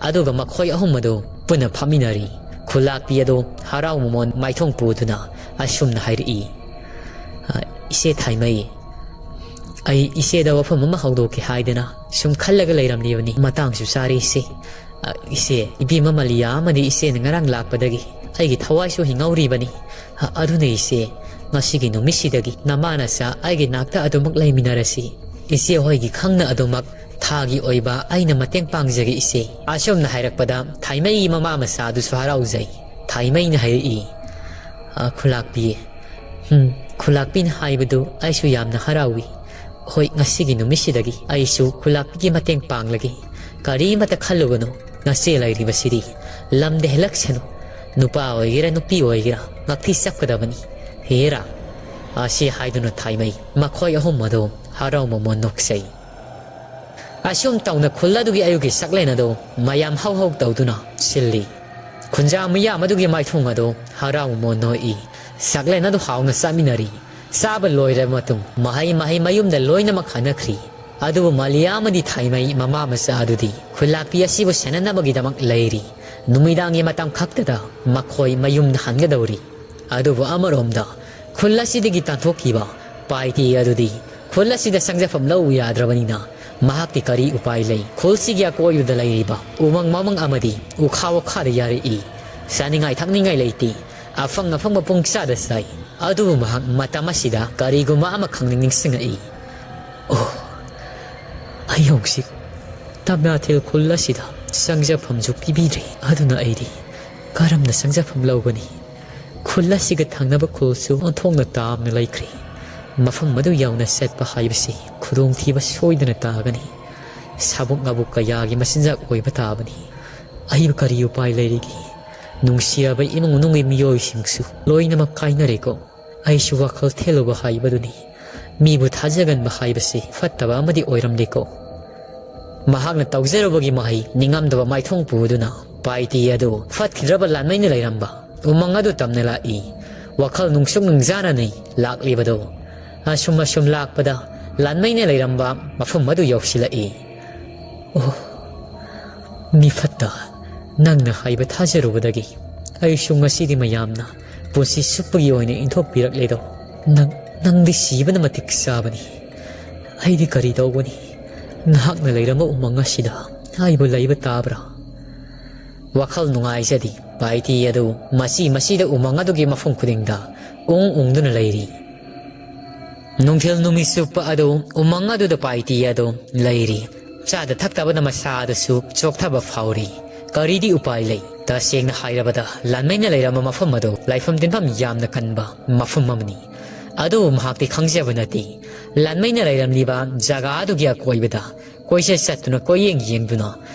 ꯑꯗꯨꯒ ꯃꯈꯣꯏ ꯑꯍꯨꯝ ꯑꯗꯨ ꯄꯨꯟꯅ ꯐꯝꯃꯤꯟꯅꯔꯤ꯫ ꯈꯨꯂꯥꯛꯄꯤ ꯑꯗꯨ ꯍꯔꯥꯎ ꯃꯃꯣꯟ ꯃꯥꯏꯊꯣꯡ ꯄꯨꯗꯨꯅ ꯑꯁꯨꯝꯅ ꯍꯥꯏꯔꯛꯏ, "ꯑ, ꯏꯆꯦ ꯊꯥꯏꯃꯩ, ꯑꯩ ꯏꯆꯦꯗ ꯋꯥꯐꯝ ꯑꯃ ꯍꯧꯗꯣꯛꯀꯦ ꯍꯥꯏꯗꯅ ꯁꯨꯝ ꯈꯜꯂꯒ ꯂꯩꯔꯝꯂꯤꯕꯅꯤ꯫ ꯃꯇꯥꯡꯁꯨ ꯆꯥꯔꯦ ꯏꯆꯦ꯫ ꯑ, ꯏꯆꯦ, ꯏꯕꯦꯝꯃ ꯃꯂꯤꯌꯥ ꯑꯃꯗꯤ ꯏꯆꯦꯅ ꯉꯔꯥꯡ ꯂꯥꯛꯄꯗꯒꯤ ꯑꯩꯒꯤ ꯊꯋꯥꯏꯁꯨ ꯍꯤꯡꯍꯧꯔꯤꯕꯅꯤ꯫ ꯑ, ꯑꯗꯨꯅ ꯏꯆꯦ, ꯉꯁꯤꯒꯤ ꯅꯨꯃꯤꯠꯁꯤꯗꯒꯤ ꯅꯃꯥ ꯅꯆꯥ ꯑꯩꯒꯤ ꯅꯥꯛꯇ ꯑꯗꯨꯃꯛ ꯂꯩꯃꯤꯟꯅꯔꯁꯤ꯫ ꯏꯆꯦ ꯍꯣꯏꯒꯤ ꯈꯪꯅ ꯑꯗꯨꯃꯛ ꯊꯥꯒꯤ ꯑꯣꯏꯕ ꯑꯩꯅ ꯃꯇꯦꯡ ꯄꯥꯡꯖꯒꯦ ꯏꯆꯦ꯫" ꯑꯁꯨꯝꯅ ꯍꯥꯏꯔꯛꯄꯗ ꯊꯥꯏꯃꯩꯒꯤ ꯃꯃꯥ ꯃꯆꯥ ꯑꯗꯨꯁꯨ ꯍꯔꯥꯎꯖꯩ꯫ ꯊꯥꯏꯃꯩꯅ ꯍꯥꯏꯔꯛꯏ, "ꯑ, ꯈꯨꯂꯥꯛꯄꯤ, ꯎꯝ, ꯈꯨꯂꯥꯛꯄꯤꯅ ꯍꯥꯏꯕꯗꯨ ꯑꯩꯁꯨ ꯌꯥꯝꯅ ꯍꯔꯥꯎꯏ꯫ ꯍꯣꯏ, ꯉꯁꯤꯒꯤ ꯅꯨꯃꯤꯠꯁꯤꯗꯒꯤ ꯑꯩꯁꯨ ꯈꯨꯂꯥꯛꯄꯤꯒꯤ ꯃꯇꯦꯡ ꯄꯥꯡꯂꯒꯦ꯫ ꯀꯔꯤꯃꯇ ꯈꯜꯂꯨꯒꯅꯨ, ꯅꯆꯦ ꯂꯩꯔꯤꯕꯁꯤꯗꯤ ꯂꯝꯗ ꯍꯦꯜꯂꯛꯁꯅꯨ꯫ ꯅꯨꯄꯥ ꯑꯣꯏꯒꯦꯔꯥ ꯅꯨꯄꯤ ꯑꯣꯏꯒꯦꯔꯥ ꯉꯥꯛꯇꯤ ꯆꯞꯀꯗꯕꯅꯤ꯫ ꯍꯦꯔꯥ?" ꯑꯁꯤ ꯍꯥꯏꯗꯨꯅ ꯊꯥꯏꯃꯩ ꯃꯈꯣꯏ ꯑꯍꯨꯝ ꯑꯗꯨ ꯍꯔꯥꯎ ꯃꯃꯣꯟ ꯅꯣꯛꯆꯩ꯫ ꯑꯁꯨꯝ ꯇꯧꯅ ꯈꯨꯜ ꯑꯗꯨꯒꯤ ꯑꯌꯨꯛꯀꯤ ꯆꯥꯛꯂꯦꯟ ꯑꯗꯨ ꯃꯌꯥꯝ ꯍꯧ ꯍꯧ ꯇꯧꯗꯨꯅ ꯁꯤꯜꯂꯤ꯫ ꯈꯨꯟꯖꯥ ꯃꯤꯌꯥꯝ ꯑꯗꯨꯒꯤ ꯃꯥꯏꯊꯣꯡ ꯑꯗꯨ ꯍꯔꯥꯎ ꯃꯣꯟ ꯅꯣꯛꯏ꯫ ꯆꯥꯛꯂꯦꯟ ꯑꯗꯨ ꯍꯥꯎꯅ ꯆꯥꯃꯤꯟꯅꯔꯤ꯫ ꯆꯥꯕ ꯂꯣꯏꯔꯕ ꯃꯇꯨꯡ ꯃꯍꯩ ꯃꯍꯩ ꯃꯌꯨꯝꯗ ꯂꯣꯏꯅꯃꯛ ꯍꯟꯅꯈ꯭ꯔꯤ꯫ ꯑꯗꯨꯕꯨ ꯃꯂꯤꯌꯥ ꯑꯃꯗꯤ ꯊꯥꯏꯃꯩ ꯃꯃꯥ ꯃꯆꯥ ꯑꯗꯨꯗꯤ ꯈꯨꯜꯂꯥꯛꯄꯤ ꯑꯁꯤꯕꯨ ꯁꯦꯟꯅꯅꯕꯒꯤꯗꯃꯛ ꯂꯩꯔꯤ꯫ ꯅꯨꯃꯤꯗꯥꯡꯒꯤ ꯃꯇꯝ ꯈꯛꯇꯗ ꯃꯈꯣꯏ ꯃꯌꯨꯝꯗ ꯍꯟꯒꯗꯧꯔꯤ꯫ ꯑꯗꯨꯕꯨ ꯑꯃꯔꯣꯝꯗ ꯈꯨꯜ ꯑꯁꯤꯗꯒꯤ ꯇꯥꯟꯊꯣꯛꯈꯤꯕ ꯄꯥꯏꯇꯤ ꯑꯗꯨꯗꯤ ꯈꯨꯜ ꯑꯁꯤꯗ ꯆꯪꯖꯐꯝ ꯂꯧ ꯌꯥꯗ꯭ꯔꯕꯅꯤꯅ ꯃꯍꯥꯛꯇꯤ ꯀꯔꯤ ꯎꯄꯥꯏ ꯂꯩ? ꯈꯨꯜꯁꯤꯒꯤ ꯑꯀꯣꯏꯕꯗ ꯂꯩꯔꯤꯕ ꯎꯃꯪ ꯃꯃꯪ ꯑꯃꯗꯤ ꯎꯈꯥ ꯋꯥꯈꯥꯗ ꯌꯥꯔꯛꯏ꯫ ꯆꯥꯅꯤꯡꯉꯥꯏ ꯊꯛꯅꯤꯡꯉꯥꯏ ꯂꯩꯇꯦ꯫ ꯑꯐꯪ ꯑꯐꯪꯕ ꯄꯨꯡꯆꯥꯗ ꯆꯥꯏ꯫ ꯑꯗꯨꯕꯨ ꯃꯍꯥꯛ ꯃꯇꯝ ꯑꯁꯤꯗ ꯀꯔꯤꯒꯨꯝꯕ ꯑꯃꯈꯛ ꯅꯤꯡꯁꯤꯡꯉꯛꯏ꯫ "ꯑꯣ, ꯑꯩ ꯍꯧꯖꯤꯛ ꯇꯝꯅꯥꯊꯤꯜ ꯈꯨꯜ ꯑꯁꯤꯗ ꯆꯪꯖꯐꯝꯁꯨ ꯄꯤꯕꯤꯗ꯭ꯔꯦ꯫ ꯑꯗꯨꯅ ꯑꯩꯗꯤ ꯀꯔꯝꯅ ꯆꯪꯖꯐꯝ ꯂꯧꯒꯅꯤ? ꯈꯨꯜ ꯑꯁꯤꯒ ꯊꯪꯅꯕ ꯈꯨꯜꯁꯨ ꯑꯣꯟꯊꯣꯛꯅ ꯇꯥꯝꯅ ꯂꯩꯈ꯭ꯔꯦ꯫ ꯃꯐꯝ ꯑꯗꯨ ꯌꯧꯅ ꯆꯠꯄ ꯍꯥꯏꯕꯁꯤ ꯈꯨꯗꯣꯡꯊꯤꯕ ꯁꯣꯏꯗꯅ ꯇꯥꯒꯅꯤ꯫ ꯁꯥꯕꯨꯛ ꯉꯥꯕꯨꯛ ꯀꯌꯥꯒꯤ ꯃꯆꯤꯟꯖꯥꯛ ꯑꯣꯏꯕ ꯇꯥꯕꯅꯤ꯫ ꯑꯩꯕꯨ ꯀꯔꯤ ꯎꯄꯥꯏ ꯂꯩꯔꯤꯒꯦ? ꯅꯨꯡꯁꯤꯔꯕ ꯏꯃꯨꯡ ꯃꯅꯨꯡꯒꯤ ꯃꯤꯑꯣꯏꯁꯤꯡꯁꯨ ꯂꯣꯏꯅꯃꯛ ꯀꯥꯏꯅꯔꯦꯀꯣ꯫ ꯑꯩꯁꯨ ꯋꯥꯈꯜ ꯊꯦꯜꯂꯨꯕ ꯍꯥꯏꯕꯗꯨꯅꯤ꯫ ꯃꯤꯕꯨ ꯊꯥꯖꯒꯟꯕ ꯍꯥꯏꯕꯁꯤ ꯐꯠꯇꯕ ꯑꯃꯗꯤ ꯑꯣꯏꯔꯝꯂꯦꯀꯣ꯫" ꯃꯍꯥꯛꯅ ꯇꯧꯖꯔꯨꯕꯒꯤ ꯃꯍꯩ ꯅꯤꯡꯉꯝꯗꯕ ꯃꯥꯏꯊꯣꯡ ꯄꯨꯗꯨꯅ ꯄꯥꯏꯇꯤ ꯑꯗꯨ ꯐꯠꯈꯤꯗ꯭ꯔꯕ ꯂꯥꯟꯃꯩꯅ ꯂꯩꯔꯝꯕ ꯎꯃꯪ ꯑꯗꯨ ꯇꯝꯅ ꯂꯥꯛꯏ꯫ ꯋꯥꯈꯜ ꯅꯨꯡꯁꯨꯛ ꯅꯨꯡꯖꯥꯅꯅꯤ ꯂꯥꯛꯂꯤꯕꯗꯣ꯫ ꯑꯁꯨꯝ ꯑꯁꯨꯝ ꯂꯥꯛꯄꯗ ꯂꯥꯟꯃꯩꯅ ꯂꯩꯔꯝꯕ ꯃꯐꯝ ꯑꯗꯨ ꯌꯧꯁꯤꯜꯂꯛꯏ꯫ "ꯑꯣ, ꯃꯤ ꯐꯠꯇ, ꯅꯪꯅ ꯍꯥꯏꯕ ꯊꯥꯖꯔꯨꯕꯗꯒꯤ ꯑꯩꯁꯨ ꯉꯁꯤꯗꯤ ꯃꯌꯥꯝꯅ ꯄꯨꯟꯁꯤ ꯆꯨꯞꯄꯒꯤ ꯑꯣꯏꯅ ꯏꯟꯊꯣꯛꯄꯤꯔꯛꯂꯦꯗꯣ꯫ ꯅꯪ, ꯅꯪꯗꯤ ꯁꯤꯕꯅ ꯃꯇꯤꯛ ꯆꯥꯕꯅꯤ꯫ ꯑꯩꯗꯤ ꯀꯔꯤ ꯇꯧꯒꯅꯤ? ꯅꯍꯥꯛꯅ ꯂꯩꯔꯝꯕ ꯎꯃꯪ ꯑꯁꯤꯗ ꯑꯩꯕꯨ ꯂꯩꯕ ꯇꯥꯕ꯭ꯔꯥ?" ꯋꯥꯈꯜ ꯅꯨꯡꯉꯥꯏꯖꯗꯦ꯫ ꯄꯥꯏꯇꯤ ꯑꯗꯨ ꯃꯁꯤ ꯃꯁꯤꯗ ꯎꯃꯪ ꯑꯗꯨꯒꯤ ꯃꯐꯝ ꯈꯨꯗꯤꯡꯗ ꯎꯪ ꯎꯪꯗꯨꯅ ꯂꯩꯔꯤ꯫ ꯅꯨꯡꯊꯤꯜ ꯅꯨꯃꯤꯠ ꯆꯨꯞꯄ ꯑꯗꯨ ꯎꯃꯪ ꯑꯗꯨꯗ ꯄꯥꯏꯇꯤ ꯑꯗꯨ ꯂꯩꯔꯤ꯫ ꯆꯥꯗ ꯊꯛꯇꯕꯅ ꯃꯁꯥ ꯑꯗꯨꯁꯨ ꯆꯣꯛꯊꯕ ꯐꯥꯎꯔꯤ꯫ ꯀꯔꯤꯗꯤ ꯎꯄꯥꯏ ꯂꯩ? ꯇꯁꯦꯡꯅ ꯍꯥꯏꯔꯕꯗ, ꯂꯥꯟꯃꯩꯅ ꯂꯩꯔꯝꯕ ꯃꯐꯝ ꯑꯗꯨ ꯂꯥꯏꯐꯝ ꯇꯤꯟꯐꯝ ꯌꯥꯝꯅ ꯀꯟꯕ ꯃꯐꯝ ꯑꯃꯅꯤ꯫ ꯑꯗꯨꯕꯨ ꯃꯍꯥꯛꯇꯤ ꯈꯪꯖꯕ ꯅꯠꯇꯦ, ꯂꯥꯟꯃꯩꯅ ꯂꯩꯔꯝꯂꯤꯕ ꯖꯒꯥ ꯑꯗꯨꯒꯤ ꯑꯀꯣꯏꯕꯗ ꯀꯣꯏꯆꯠ ꯆꯠꯇꯨꯅ, ꯀꯣꯏꯌꯦꯡ ꯌꯦꯡꯗꯨꯅ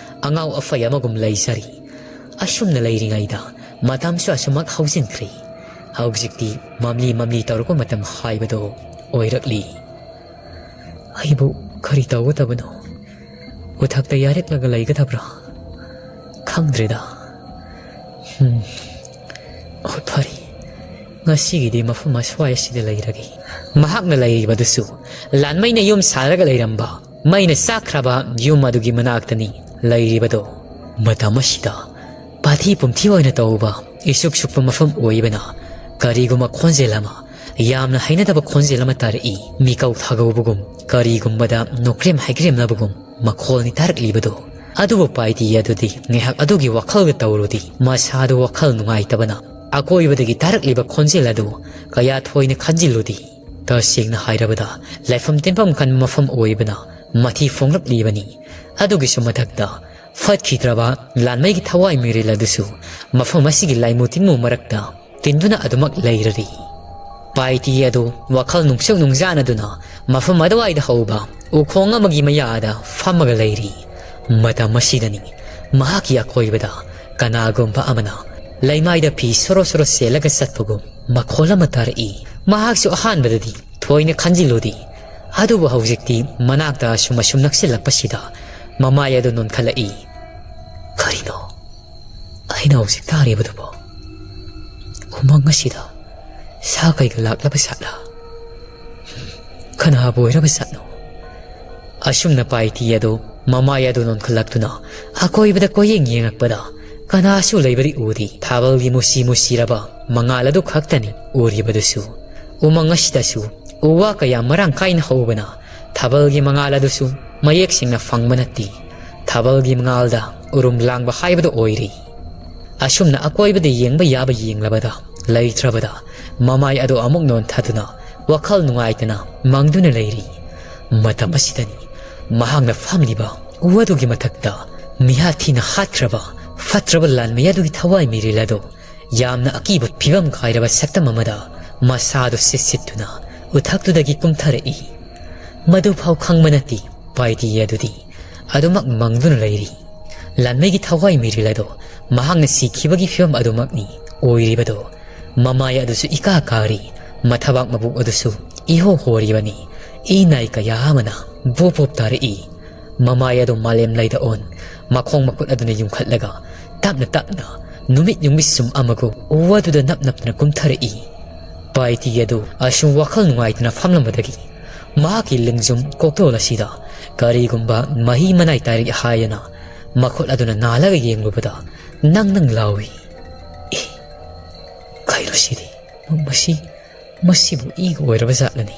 ꯑꯉꯥꯎ ꯑꯐꯩ ꯑꯃꯒꯨꯝ ꯂꯩꯖꯔꯤ꯫ ꯑꯁꯨꯝꯅ ꯂꯩꯔꯤꯉꯩꯗ ꯃꯇꯝꯁꯨ ꯑꯁꯨꯃꯛ ꯍꯧꯖꯤꯟꯈ꯭ꯔꯦ꯫ ꯍꯧꯖꯤꯛꯇꯤ ꯃꯝꯂꯤ ꯃꯝꯂꯤ ꯇꯧꯔꯛꯄ ꯃꯇꯝ ꯍꯥꯏꯕꯗꯨ ꯑꯣꯏꯔꯛꯂꯤ꯫ ꯑꯩꯕꯨ ꯀꯔꯤ ꯇꯧꯒꯗꯕꯅꯣ? ꯎꯊꯛꯇ ꯌꯥꯔꯛꯂꯒ ꯂꯩꯒꯗꯕ꯭ꯔꯥ? ꯈꯪꯗ꯭ꯔꯦꯗ꯫ ꯎꯝ, ꯍꯣꯏ, ꯐꯔꯦ꯫ ꯉꯁꯤꯒꯤꯗꯤ ꯃꯐꯝ ꯑꯁ꯭ꯋꯥꯏ ꯑꯁꯤꯗ ꯂꯩꯔꯒꯦ꯫ ꯃꯍꯥꯛꯅ ꯂꯩꯔꯤꯕꯗꯨꯁꯨ ꯂꯥꯟꯃꯩꯅ ꯌꯨꯝ ꯁꯥꯔꯒ ꯂꯩꯔꯝꯕ, ꯃꯩꯅ ꯆꯥꯛꯈ꯭ꯔꯕ ꯌꯨꯝ ꯑꯗꯨꯒꯤ ꯃꯅꯥꯛꯇꯅꯤ ꯂꯩꯔꯤꯕꯗꯣ꯫ ꯃꯇꯝ ꯑꯁꯤꯗ ꯄꯥꯊꯤ ꯄꯨꯝꯊꯤ ꯑꯣꯏꯅ ꯇꯧꯕ ꯏꯁꯨꯛ ꯁꯨꯛꯄ ꯃꯐꯝ ꯑꯣꯏꯕꯅ, ꯀꯔꯤꯒꯨꯝꯕ ꯈꯣꯟꯖꯦꯜ ꯑꯃ, ꯌꯥꯝꯅ ꯍꯩꯅꯗꯕ ꯈꯣꯟꯖꯦꯜ ꯑꯃ ꯇꯥꯔꯛꯏ꯫ ꯃꯤꯀꯧ ꯊꯥꯒꯧꯕꯒꯨꯝ, ꯀꯔꯤꯒꯨꯝꯕꯗ ꯅꯣꯛꯈ꯭ꯔꯦꯝ ꯍꯩꯈ꯭ꯔꯦꯝꯅꯕꯒꯨꯝ ꯃꯈꯣꯜꯅꯤ ꯇꯥꯔꯛꯂꯤꯕꯗꯣ꯫ ꯑꯗꯨꯕꯨ ꯄꯥꯏꯇꯤ ꯑꯗꯨꯗꯤ ꯉꯥꯏꯍꯥꯛ ꯑꯗꯨꯒꯤ ꯋꯥꯈꯜꯒ ꯇꯧꯔꯨꯗꯤ, ꯃꯁꯥꯗꯨ ꯋꯥꯈꯜ ꯅꯨꯡꯉꯥꯏꯇꯕꯅ ꯑꯀꯣꯏꯕꯗꯒꯤ ꯇꯥꯔꯛꯂꯤꯕ ꯈꯣꯟꯖꯦꯜ ꯑꯗꯨ ꯀꯌꯥ ꯊꯣꯏꯅ ꯈꯟꯖꯤꯜꯂꯨꯗꯤ꯫ ꯇꯁꯦꯡꯅ ꯍꯥꯏꯔꯕꯗ, ꯂꯥꯏꯐꯝ ꯇꯤꯟꯐꯝ ꯈꯟꯕ ꯃꯐꯝ ꯑꯣꯏꯕꯅ ꯃꯊꯤ ꯐꯣꯡꯂꯛꯂꯤꯕꯅꯤ꯫ ꯑꯗꯨꯒꯤꯁꯨ ꯃꯊꯛꯇ, ꯐꯠꯈꯤꯗ꯭ꯔꯕ ꯂꯥꯟꯃꯩꯒꯤ ꯊꯋꯥꯏ ꯃꯤꯔꯦꯜ ꯑꯗꯨꯁꯨ ꯃꯐꯝ ꯑꯁꯤꯒꯤ ꯂꯥꯏꯃꯨ ꯇꯤꯟꯃꯨ ꯃꯔꯛꯇ ꯇꯤꯟꯗꯨꯅ ꯑꯗꯨꯃꯛ ꯂꯩꯔꯔꯤ꯫ ꯄꯥꯏꯇꯤ ꯑꯗꯨ ꯋꯥꯈꯜ ꯅꯨꯡꯁꯨꯛ ꯅꯨꯡꯖꯥꯅꯗꯨꯅ ꯃꯐꯝ ꯑꯗꯨꯋꯥꯏꯗ ꯍꯧꯕ ꯎꯈꯣꯡ ꯑꯃꯒꯤ ꯃꯌꯥꯗ ꯐꯝꯃꯒ ꯂꯩꯔꯤ꯫ ꯃꯇꯝ ꯑꯁꯤꯗꯅꯤ ꯃꯍꯥꯛꯀꯤ ꯑꯀꯣꯏꯕꯗ ꯀꯅꯥꯒꯨꯝꯕ ꯑꯃꯅ ꯂꯩꯃꯥꯏꯗ ꯐꯤ ꯁꯣꯔꯣ ꯁꯣꯔꯣ ꯆꯦꯜꯂꯒ ꯆꯠꯄꯒꯨꯝ ꯃꯈꯣꯜ ꯑꯃ ꯇꯥꯔꯛꯏ꯫ ꯃꯍꯥꯛꯁꯨ ꯑꯍꯥꯟꯕꯗꯗꯤ ꯊꯣꯏꯅ ꯈꯟꯖꯤꯜꯂꯨꯗꯦ꯫ ꯑꯗꯨꯕꯨ ꯍꯧꯖꯤꯛꯇꯤ ꯃꯅꯥꯛꯇ ꯑꯁꯨꯝ ꯑꯁꯨꯝ ꯅꯛꯁꯤꯜꯂꯛꯄꯁꯤꯗ ꯃꯃꯥꯏ ꯑꯗꯨ ꯅꯣꯟꯈꯠꯂꯛꯏ꯫ ꯀꯔꯤꯅꯣ ꯑꯩꯅ ꯍꯧꯖꯤꯛ ꯇꯥꯔꯤꯕꯗꯨꯕꯣ? ꯎꯃꯪ ꯑꯁꯤꯗ ꯁꯥ ꯀꯩꯒ ꯂꯥꯛꯂꯕ ꯖꯥꯠꯂꯥ? ꯀꯅꯥꯕꯨ ꯑꯣꯏꯔꯕ ꯖꯥꯠꯅꯣ? ꯑꯁꯨꯝꯅ ꯄꯥꯏꯇꯤ ꯑꯗꯨ ꯃꯃꯥꯏ ꯑꯗꯨ ꯅꯣꯟꯈꯠꯂꯛꯇꯨꯅ ꯑꯀꯣꯏꯕꯗ ꯀꯣꯏꯌꯦꯡ ꯌꯦꯡꯉꯛꯄꯗ ꯀꯅꯥꯁꯨ ꯂꯩꯕꯗꯤ ꯎꯗꯦ꯫ ꯊꯥꯕꯜꯒꯤ ꯃꯨꯁꯤ ꯃꯨꯁꯤꯔꯕ ꯃꯉꯥꯜ ꯑꯗꯨ ꯈꯛꯇꯅꯤ ꯎꯔꯤꯕꯗꯨꯁꯨ꯫ ꯎꯃꯪ ꯑꯁꯤꯗꯁꯨ ꯎ ꯋꯥ ꯀꯌꯥ ꯃꯔꯥꯡ ꯀꯥꯏꯅ ꯍꯧꯕꯅ ꯊꯥꯕꯜꯒꯤ ꯃꯉꯥꯜ ꯑꯗꯨꯁꯨ ꯃꯌꯦꯛ ꯁꯦꯡꯅ ꯐꯪꯕ ꯅꯠꯇꯦ꯫ ꯊꯥꯕꯜꯒꯤ ꯃꯉꯥꯜꯗ ꯎꯔꯨꯝ ꯂꯥꯡꯕ ꯍꯥꯏꯕꯗꯨ ꯑꯣꯏꯔꯦ꯫ ꯑꯁꯨꯝꯅ ꯑꯀꯣꯏꯕꯗ ꯌꯦꯡꯕ ꯌꯥꯕ ꯌꯦꯡꯂꯕꯗ ꯂꯩꯇ꯭ꯔꯕꯗ ꯃꯃꯥꯏ ꯑꯗꯨ ꯑꯃꯨꯛ ꯅꯣꯟꯊꯗꯨꯅ ꯋꯥꯈꯜ ꯅꯨꯡꯉꯥꯏꯇꯅ ꯃꯪꯗꯨꯅ ꯂꯩꯔꯤ꯫ ꯃꯇꯝ ꯑꯁꯤꯗꯅꯤ ꯃꯍꯥꯛꯅ ꯐꯝꯂꯤꯕ ꯎ ꯑꯗꯨꯒꯤ ꯃꯊꯛꯇ ꯃꯤꯍꯥꯠ ꯊꯤꯅ ꯍꯥꯠꯈ꯭ꯔꯕ ꯐꯠꯇ꯭ꯔꯕ ꯂꯥꯟꯃꯤ ꯑꯗꯨꯒꯤ ꯊꯋꯥꯏ ꯃꯤꯔꯦꯜ ꯑꯗꯨ ꯌꯥꯝꯅ ꯑꯀꯤꯕ ꯐꯤꯕꯝ ꯀꯥꯏꯔꯕ ꯁꯛꯇꯝ ꯑꯃꯗ ꯃꯁꯥꯗꯨ ꯁꯤꯠ ꯁꯤꯠꯇꯨꯅ ꯎꯊꯛꯇꯨꯗꯒꯤ ꯀꯨꯝꯊꯔꯛꯏ꯫ ꯃꯗꯨꯐꯥꯎ ꯈꯪꯕ ꯅꯠꯇꯦ ꯄꯥꯏꯇꯤ ꯑꯗꯨꯗꯤ ꯑꯗꯨꯃꯛ ꯃꯪꯗꯨꯅ ꯂꯩꯔꯤ꯫ ꯂꯥꯟꯃꯩꯒꯤ ꯊꯋꯥꯏ ꯃꯤꯔꯦꯜ ꯑꯗꯣ ꯃꯍꯥꯛꯅ ꯁꯤꯈꯤꯕꯒꯤ ꯐꯤꯕꯝ ꯑꯗꯨꯃꯛꯅꯤ ꯑꯣꯏꯔꯤꯕꯗꯣ꯫ ꯃꯃꯥꯏ ꯑꯗꯨꯁꯨ ꯏꯀꯥ ꯀꯥꯔꯤ, ꯃꯊꯕꯥꯛ ꯃꯕꯨꯛ ꯑꯗꯨꯁꯨ ꯏꯍꯣ ꯍꯣꯔꯤꯕꯅꯤ꯫ ꯏ ꯅꯥꯏ ꯀꯌꯥ ꯑꯃꯅ ꯕꯣꯞ ꯕꯣꯞ ꯇꯥꯔꯛꯏ꯫ ꯃꯃꯥꯏ ꯑꯗꯨ ꯃꯥꯂꯦꯝ ꯂꯩꯗ ꯑꯣꯟ, ꯃꯈꯣꯡ ꯃꯈꯨꯠ ꯑꯗꯨꯅ ꯌꯨꯡꯈꯠꯂꯒ ꯇꯞꯅ ꯇꯞꯅ ꯅꯨꯃꯤꯠ ꯌꯨꯡꯕꯤ ꯁꯨꯝ ꯑꯃꯒꯨꯝ ꯎ ꯑꯗꯨꯗ ꯅꯞ ꯅꯞꯇꯨꯅ ꯀꯨꯝꯊꯔꯛꯏ꯫ ꯄꯥꯏꯇꯤ ꯑꯗꯨ ꯑꯁꯨꯝ ꯋꯥꯈꯜ ꯅꯨꯡꯉꯥꯏꯇꯅ ꯐꯝꯂꯝꯕꯗꯒꯤ ꯃꯍꯥꯛꯀꯤ ꯂꯦꯡꯖꯨꯝ ꯀꯣꯛꯇꯣꯜ ꯑꯁꯤꯗ ꯀꯔꯤꯒꯨꯝꯕ ꯃꯍꯤ ꯃꯅꯥꯏ ꯇꯥꯔꯛꯏ ꯍꯥꯏꯗꯅ ꯃꯈꯨꯠ ꯑꯗꯨꯅ ꯅꯥꯜꯂꯒ ꯌꯦꯡꯂꯨꯕꯗ ꯅꯪ ꯅꯪ ꯂꯥꯎꯏ꯫ "ꯑꯦ, ꯀꯩꯅꯣ ꯁꯤꯗꯤ? ꯃꯁꯤ, ꯃꯁꯤꯕꯨ ꯏꯒ ꯑꯣꯏꯔꯕ ꯖꯥꯠꯂꯅꯤ?"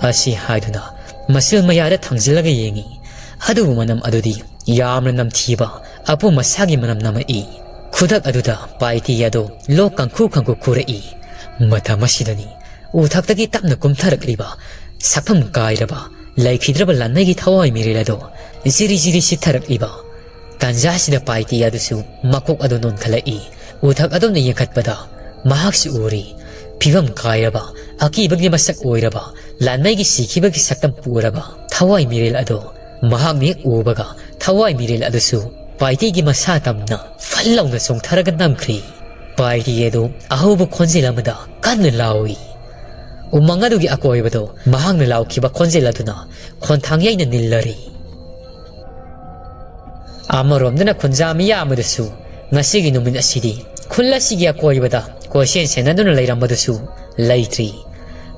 ꯑꯁꯤ ꯍꯥꯏꯗꯨꯅ ꯃꯁꯤꯜ ꯃꯌꯥꯗ ꯊꯥꯡꯖꯤꯜꯂꯒ ꯌꯦꯡꯏ꯫ ꯑꯗꯨꯕꯨ ꯃꯅꯝ ꯑꯗꯨꯗꯤ ꯌꯥꯝꯅ ꯅꯝꯊꯤꯕ ꯑꯄꯨꯝ ꯑꯁꯥꯒꯤ ꯃꯅꯝ ꯅꯝꯃꯛꯏ꯫ ꯈꯨꯗꯛ ꯑꯗꯨꯗ ꯄꯥꯏꯇꯤ ꯑꯗꯨ ꯂꯣꯛ ꯀꯥꯡꯈꯨ ꯈꯪꯈꯨ ꯈꯨꯔꯛꯏ꯫ ꯃꯇꯝ ꯑꯁꯤꯗꯅꯤ ꯎꯊꯛꯇꯒꯤ ꯇꯞꯅ ꯀꯨꯝꯊꯔꯛꯂꯤꯕ ꯁꯛꯐꯝ ꯀꯥꯏꯔꯕ ꯂꯩꯈꯤꯗ꯭ꯔꯕ ꯂꯥꯟꯃꯩꯒꯤ ꯊꯋꯥꯏ ꯃꯤꯔꯦꯜ ꯑꯗꯨ ꯖꯤꯔꯤ ꯖꯤꯔꯤ ꯁꯤꯠꯊꯔꯛꯂꯤꯕ꯫ ꯇꯥꯟꯖꯥꯁꯤꯗ ꯄꯥꯏꯇꯤ ꯑꯗꯨꯁꯨ ꯃꯀꯣꯛ ꯑꯗꯨ ꯅꯣꯟꯈꯠꯂꯛꯏ꯫ ꯎꯊꯛ ꯑꯗꯣꯝꯗ ꯌꯦꯡꯈꯠꯄꯗ ꯃꯍꯥꯛꯁꯨ ꯎꯔꯤ꯫ ꯐꯤꯕꯝ ꯀꯥꯏꯔꯕ, ꯑꯀꯤꯕꯒꯤ ꯃꯁꯛ ꯑꯣꯏꯔꯕ, ꯂꯥꯟꯃꯩꯒꯤ ꯁꯤꯈꯤꯕꯒꯤ ꯁꯛꯇꯝ ꯄꯨꯔꯕ ꯊꯋꯥꯏ ꯃꯤꯔꯦꯜ ꯑꯗꯨ꯫ ꯃꯍꯥꯛꯅ ꯍꯦꯛ ꯎꯕꯒ ꯊꯋꯥꯏ ꯃꯤꯔꯦꯜ ꯑꯗꯨꯁꯨ ꯄꯥꯏꯇꯤꯒꯤ ꯃꯁꯥ ꯇꯝꯅ ꯐꯜ ꯂꯥꯎꯅ ꯆꯣꯡꯊꯔꯒ ꯅꯝꯈ꯭ꯔꯤ꯫ ꯄꯥꯏꯇꯤ ꯑꯗꯨ ꯑꯍꯧꯕ ꯈꯣꯟꯖꯦꯜ ꯑꯃꯗ ꯀꯟꯅ ꯂꯥꯎꯏ꯫ ꯎꯃꯪ ꯑꯗꯨꯒꯤ ꯑꯀꯣꯏꯕꯗꯨ ꯃꯍꯥꯛꯅ ꯂꯥꯎꯈꯤꯕ ꯈꯣꯟꯖꯦꯜ ꯑꯗꯨꯅ ꯈꯣꯟꯊꯥꯡ ꯌꯩꯅ ꯅꯤꯜꯂꯔꯤ꯫ ꯑꯃꯔꯣꯝꯗꯅ ꯈꯨꯟꯖꯥ ꯃꯤꯌꯥꯝ ꯑꯗꯨꯁꯨ ꯉꯁꯤꯒꯤ ꯅꯨꯃꯤꯠ ꯑꯁꯤꯗꯤ ꯈꯨꯜ ꯑꯁꯤꯒꯤ ꯑꯀꯣꯏꯕꯗ ꯀꯣꯏꯁꯦꯟ ꯁꯦꯟꯅꯗꯨꯅ ꯂꯩꯔꯝꯕꯗꯨꯁꯨ ꯂꯩꯇ꯭ꯔꯤ꯫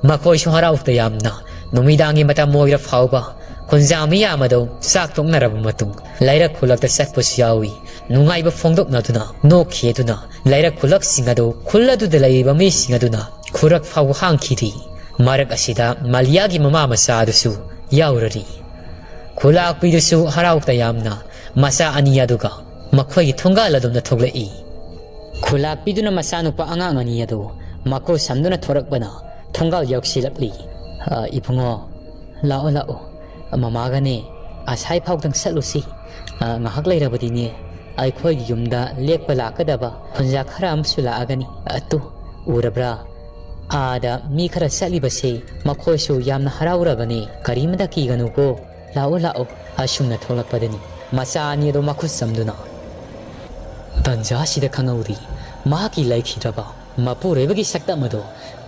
ꯃꯈꯣꯏꯁꯨ ꯍꯔꯥꯎ ꯇꯌꯥꯝꯅ ꯅꯨꯃꯤꯗꯥꯡꯒꯤ ꯃꯇꯝ ꯑꯣꯏꯔ ꯐꯥꯎꯕ ꯈꯨꯟꯖꯥ ꯃꯤꯌꯥꯝ ꯑꯗꯨ ꯆꯥꯛ ꯇꯣꯛꯅꯔꯕ ꯃꯇꯨꯡ ꯂꯩꯔꯛ ꯈꯨꯜꯂꯛꯇ ꯆꯠꯄꯁꯨ ꯌꯥꯎꯏ꯫ ꯅꯨꯡꯉꯥꯏꯕ ꯐꯣꯡꯗꯣꯛꯅꯗꯨꯅ ꯅꯣꯛꯈꯤ꯫ ꯑꯗꯨꯅ ꯂꯩꯔꯛ ꯈꯨꯜꯂꯛꯁꯤꯡ ꯑꯗꯨ ꯈꯨꯜ ꯑꯗꯨꯗ ꯂꯩꯔꯤꯕ ꯃꯤꯁꯤꯡ ꯑꯗꯨꯅ ꯈꯨꯔꯛ ꯐꯥꯎꯕ ꯍꯥꯡꯈꯤꯗ꯭ꯔꯤ꯫ ꯃꯔꯛ ꯑꯁꯤꯗ ꯃꯥꯂꯤꯌꯥꯒꯤ ꯃꯃꯥ ꯃꯆꯥ ꯑꯗꯨꯁꯨ ꯌꯥꯎꯔꯔꯤ꯫ ꯈꯨꯂꯥꯛꯄꯤꯗꯨꯁꯨ ꯍꯔꯥꯎ ꯇꯌꯥꯝꯅ ꯃꯆꯥ ꯑꯅꯤ ꯑꯗꯨꯒ ꯃꯈꯣꯏꯒꯤ ꯊꯣꯡꯒꯥꯜ ꯑꯗꯣꯝꯗ ꯊꯣꯛꯂꯛꯏ꯫ ꯈꯨꯂꯥꯛꯄꯤꯗꯨꯅ ꯃꯆꯥꯅꯨꯄꯥ ꯑꯉꯥꯡ ꯑꯅꯤ ꯑꯗꯨ ꯃꯀꯨ ꯁꯝꯗꯨꯅ ꯊꯣꯔꯛꯄꯅ ꯊꯣꯡꯒꯥꯜ ꯌꯧꯁꯤꯜꯂꯛꯂꯤ꯫ "ꯑ, ꯏꯕꯨꯡꯉꯣ, ꯂꯥꯛꯑꯣ, ꯂꯥꯛꯑꯣ꯫ ꯃꯃꯥꯒꯅꯦ ꯑꯁꯥꯏ ꯐꯥꯎꯗꯪ ꯆꯠꯂꯨꯁꯤ꯫ ꯑ, ꯉꯥꯏꯍꯥꯛ ꯂꯩꯔꯕꯗꯤꯅꯦ ꯑꯩꯈꯣꯏꯒꯤ ꯌꯨꯝꯗ ꯂꯦꯛꯄ ꯂꯥꯛꯀꯗꯕ ꯈꯨꯟꯖꯥ ꯈꯔ ꯑꯃꯁꯨ ꯂꯥꯛꯑꯒꯅꯤ꯫ ꯑ, ꯇꯨ, ꯎꯔꯕ꯭ꯔꯥ? ꯑꯥꯗ ꯃꯤ ꯈꯔ ꯆꯠꯂꯤꯕꯁꯦ ꯃꯈꯣꯏꯁꯨ ꯌꯥꯝꯅ ꯍꯔꯥꯎꯔꯕꯅꯦ꯫ ꯀꯔꯤꯃꯇ ꯀꯤꯒꯅꯨꯀꯣ꯫ ꯂꯥꯛꯑꯣ, ꯂꯥꯛꯑꯣ," ꯑꯁꯨꯝꯅ ꯊꯣꯛꯂꯛꯄꯗꯅꯤ ꯃꯆꯥ ꯑꯅꯤ ꯑꯗꯨ ꯃꯈꯨꯠ ꯆꯝꯗꯨꯅ꯫ ꯇꯟꯖꯥꯁꯤꯗ ꯈꯪꯍꯧꯔꯤ ꯃꯍꯥꯛꯀꯤ ꯂꯩꯈꯤꯗ꯭ꯔꯕ ꯃꯄꯨꯔꯣꯏꯕꯒꯤ ꯁꯛꯇꯝ ꯑꯗꯨ